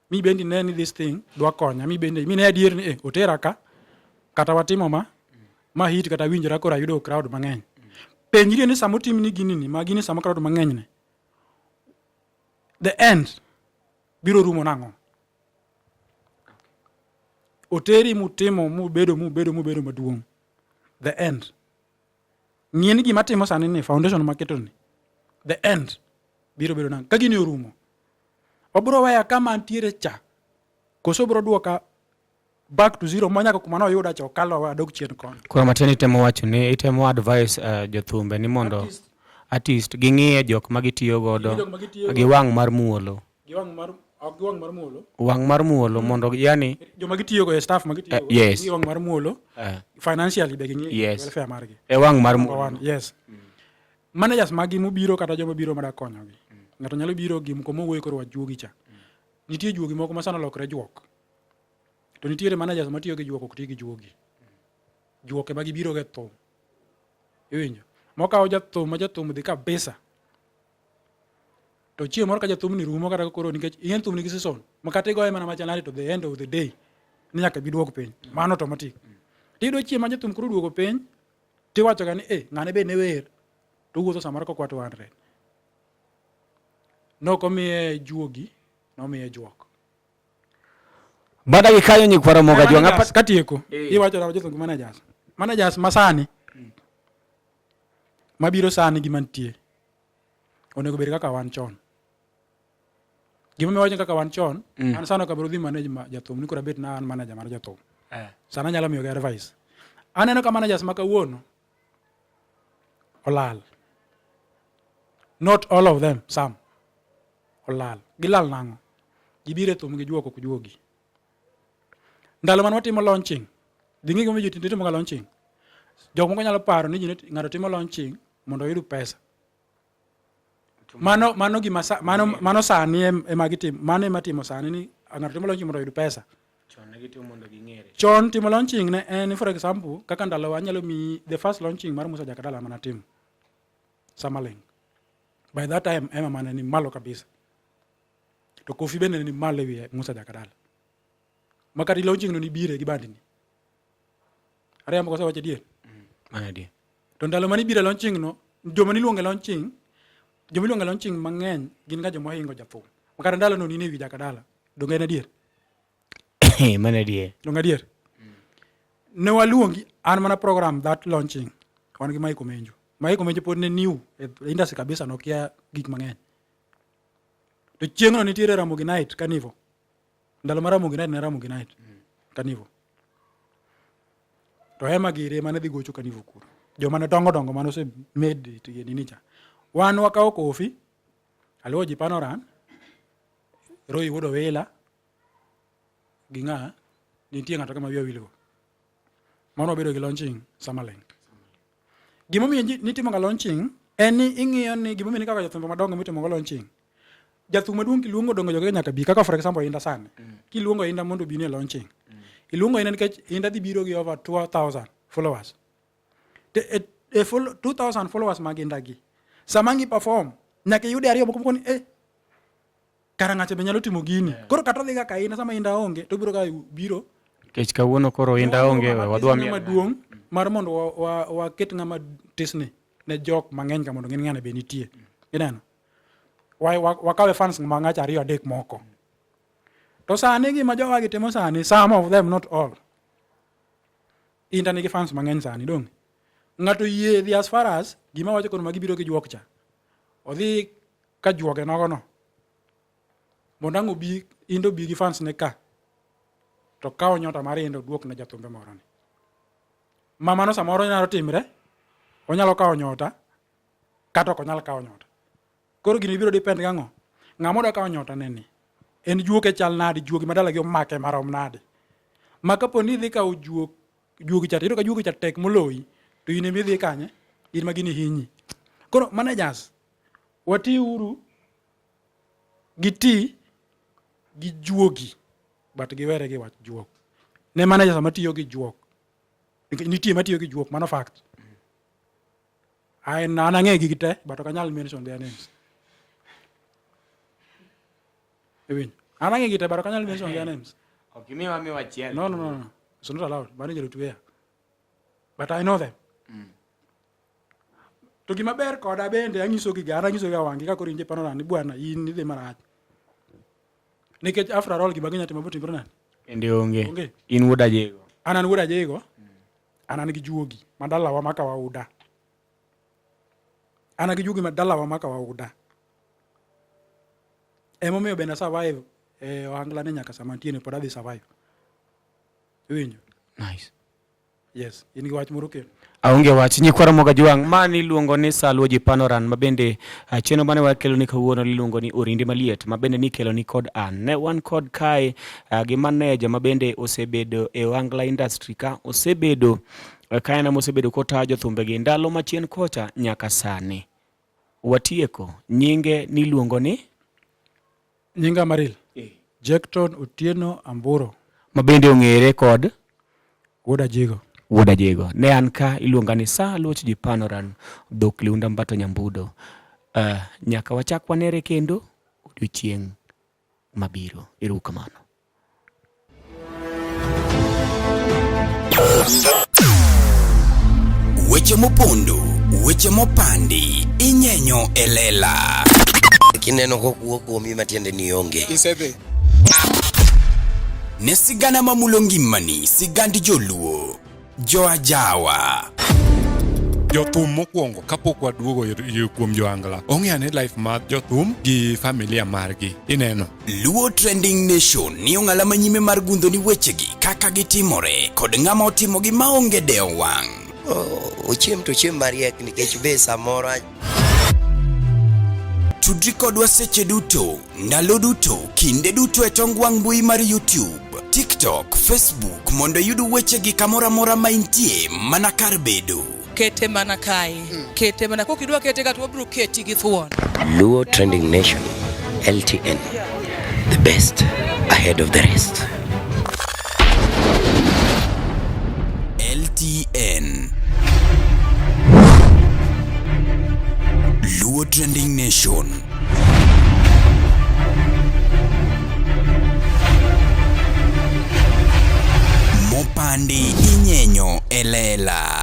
Mi bende ne ni this thing dwa konya, mi bende mi ne adier ni eh, otera ka kata watimo ma ma hit kata winjora koro ayudo crowd mang'eny. Penjri ni sama otimni gini ni, ma gini sama crowd mang'eny ne. The end biro rumo nang'o? Oteri mutimo mubedo mubedo mubedo maduong'. The end. Ng'iye ni gima timo sani ni foundation maketo ni. The end biro bedo nang'o? Ka gini orumo, obiro weya kama antiere cha, koso obiro duoka back to zero ma nyaka kuma noyuda cha okalo adog chien koni. Koro matiende itemo wacho ni itemo advice uh, jothumbe ni mondo artist, artist ging'iye jok ma gitiyo godo gi wang' mar muolo. Gi wang' mar ok gi wang' mar muolo. Wang' mar muolo mondo yani joma gitiyo go e staff ma gitiyo go. Uh, yes. Gi wang' mar muolo. Financially be ging'iyo yes. welfare margi. E wang' mar muolo. Yes. Managers magi mobiro kata joma biro mada konyogi. Ng'ato nyalo biro gi kuma owuoyo koro wach juogi cha. Nitie juogi moko ma sana olokore juok. To nitiere managers matiyo gi juok ok ti gi juogi. Juok ema gibiro go e thum. Iwinjo? Mokawo jathum ma jathum dhi kabisa. To chieng' moro ka jathumni rumo kata koro nikech ing'e thum nigi season ma kata igoye mana machal nade to the end of the day ni nyaka bi duog piny. Mano automatic. Tiyudo chieng' ma jathum koro oduogo piny tiwacho ga ni eh ng'ane be ne wer to owuotho samoro kokwa 200. Nok omiye juogi, nomiye juok. Bada gi kanyo nyikwa Ramogi Ajwang'. Managers, katieko eh. iwacho na jothum managers managers masani mabiro sani gi mantie onego bed kaka wan chon gimomiyo wacho kaka wan chon mm. an sani ok abiro dhi manage ma jathum ni koro abet na an manager mar jathum eh. Sani anyalo miyogi advice aneno ka managers ma kawuono olal not all of them some olal. Gilal nang'o? Gibiro e thum gi juok ok juogi. Ndalo mane watimo launching, dhi ng'e gimomiyo ji timoga launching. Jok moko nyalo paro ni ji ng'ato timo launching mondo oyud pesa. Mano mano gima sa, mano mano sani ema gitimo, mano ema timo sani ni ng'ato timo launching mondo oyud pesa. Chon ne gitimo mondo ging'ere. Chon timo launching ne en for example kaka ndalo anyalo miyi the first launching mar Musa Jakadala mana timo. Samaleng. By that time ema mane ni malo kabisa. To Kofi bende ne ni malo e wi Musa Jakadala. Ma kata launching no nibire gi bandni. Ariambo koso wacho adier? Mano adier. To ndalo mane ibiro e launching no, joma niluongo e launching, joma iluongo e launching mang'eny gin ga joma ohingo jathum. Ma kata ndalo no nine wi Jakadala. Donge en adier? Mano adier. Donge adier? Ne waluongi an mana program that launching. Wan gi Mike Omenjo. Mike Omenjo pod ne new e industry kabisa nokia gik mang'eny. To chieng'no nitiere Ramogi Night Carnival. Ndalo mar Ramogi Night ne Ramogi Night Carnival. To Hema giri ema ne dhi gocho Carnival kuro. Joma ne dongo dongo mane ose made it e nini cha. Wan wakawo Kofi, aluwo ji Panoran, Roy wuod Owila, gi ng'a, nitie ng'ato kama wiya wilgo. Mano wabedo gi launching Samaleng. Gimomiyo nitimo ga launching en ni ing'iyo ni gimomiyo ni kaka jothumbe madongo mitimo go launching. Jathum maduong' kiluongo dongo joge nyaka bi kaka for example Inda sani. Kiluongo Inda mondo obi ne launching. Iluongo Inda nikech Inda dhi biro gi over 2000 followers. Te, e, e 2000 followers mag Inda gi. Sama ngi perform nyaka iyude ariyo moko moko ni eh kara ng'acha be nyalo timo gini. Koro kata odhi ga ka Inda sama Inda onge to obiro ga biro Nikech kawuono koro Inda onge, we wadwa miel. maduong' mar mondo waket ng'ama tisni ne jok mang'eny ka mondo ng'e ni ng'ane be nitie. Ineno? Wakawe fans ma ng'acha ariyo adek moko. To sani gima jowagi timo sani, some of them not all. Inda nigi fans mang'eny sani, dong'. Ng'ato yie dhi as far as gima wacho kono ma gibiro gi juok cha. Odhi ka juoge nogo no. Mondo ang' obi Inda obi gi fans ne ka. To kawo nyota mar Inda oduok ne jathumbe moro ni. Ma mano samoro nyalo timre, onyalo kawo nyota kata ok onyal kawo nyota. Koro gini biro depend gang'o? Ng'ama odwa kawo nyota ne ni en juoke chal nade, juogi ma dalagi omake marom nade. Ma kapo ni idhi kawo juok, juogi cha, tiyudo ka juogi cha tek moloyi, to in ema idhi kanye? In ma gini hinyi. Koro managers, watiuru gi ti gi juogi, but giwere gi wach juok. Ne managers matiyo gi juok, nikech nitie matiyo gi juok, mano fact. An ang'e gigi te, but ok anyal mention their names. Iwinjo? An ang'e gigi te, but ok anyal mention their names. Ok imiwa miwa achiel. No, no, no, no. It's not allowed. Mano inyalo tweya. But I know them. To gima ber koda bende anyiso giga, an anyiso giga wang'i ka koro in japano ni bwana in idhi marach. Nikech after all gima ginya timo botimore nade? Bende onge. Onge. In wuod Ajego. An an wuod Ajego. An an gi juogi ma dalawa maka wauda. An gi juogi ma dalawa maka wauda. Emomiyo bende survive e ohangla ni nyaka sama antie ni pod adhi survive. Iwinjo? Nice. Yes, in gi wach moro kendo. Aonge wach nyikwa Ramogi Ajwang' ma niluongo ni Salwoji Panoran ma bende chenro mane wakelo ni kawuono niluongo ni Orindi Maliet ma bende nikelo ni kod an. Ne wan kod kae gi maneja ma bende osebedo e Ohangla industry ka osebedo ka en ema osebedo kotayo jothumbe gi ndalo machien kocha nyaka sani. Watieko nyinge niluongo ni Nyinga Maril. Jackton Otieno Amburo. Ma bende ong'ere kod Wuod Ajigo. Wuod Ajigo. Ne an ka iluonga ni Sa Luoch ji Panoran dhok Liunda Mbato Nyambudo. Nyaka wachak wanere kendo odiochieng' mabiro. Ero kamano. Weche mopondo, weche mopandi, inyenyo e lela. Kineno kokuo kuomi matiende ni onge. Isedhi. Ne sigana mamulo ngimani, sigand joluo, joajawa. Jothum mokwongo kapok waduogo kuom joangla ong'e ane life mar jothum gi familia margi ineno. Luo Trending Nation ni ong'ala manyime mar gundho ni wechegi kaka gitimore kod ng'ama otimogi maonge dewo wang'. Ochiem to ochiem mariek nikech be samoro Tudri kodwa seche duto, ndalo duto, kinde duto e tong wang' mbui mar YouTube, TikTok, Facebook mondo iyud wechegi kamoro amora ma intie mana kar bedo. Kete mana kae. Kete mana kokidwa kete ka to wabiro keti gi thuon. Luo Trending Nation, LTN, the best ahead of the rest. LTN Luo Trending Nation. Mopandi inyenyo e lela.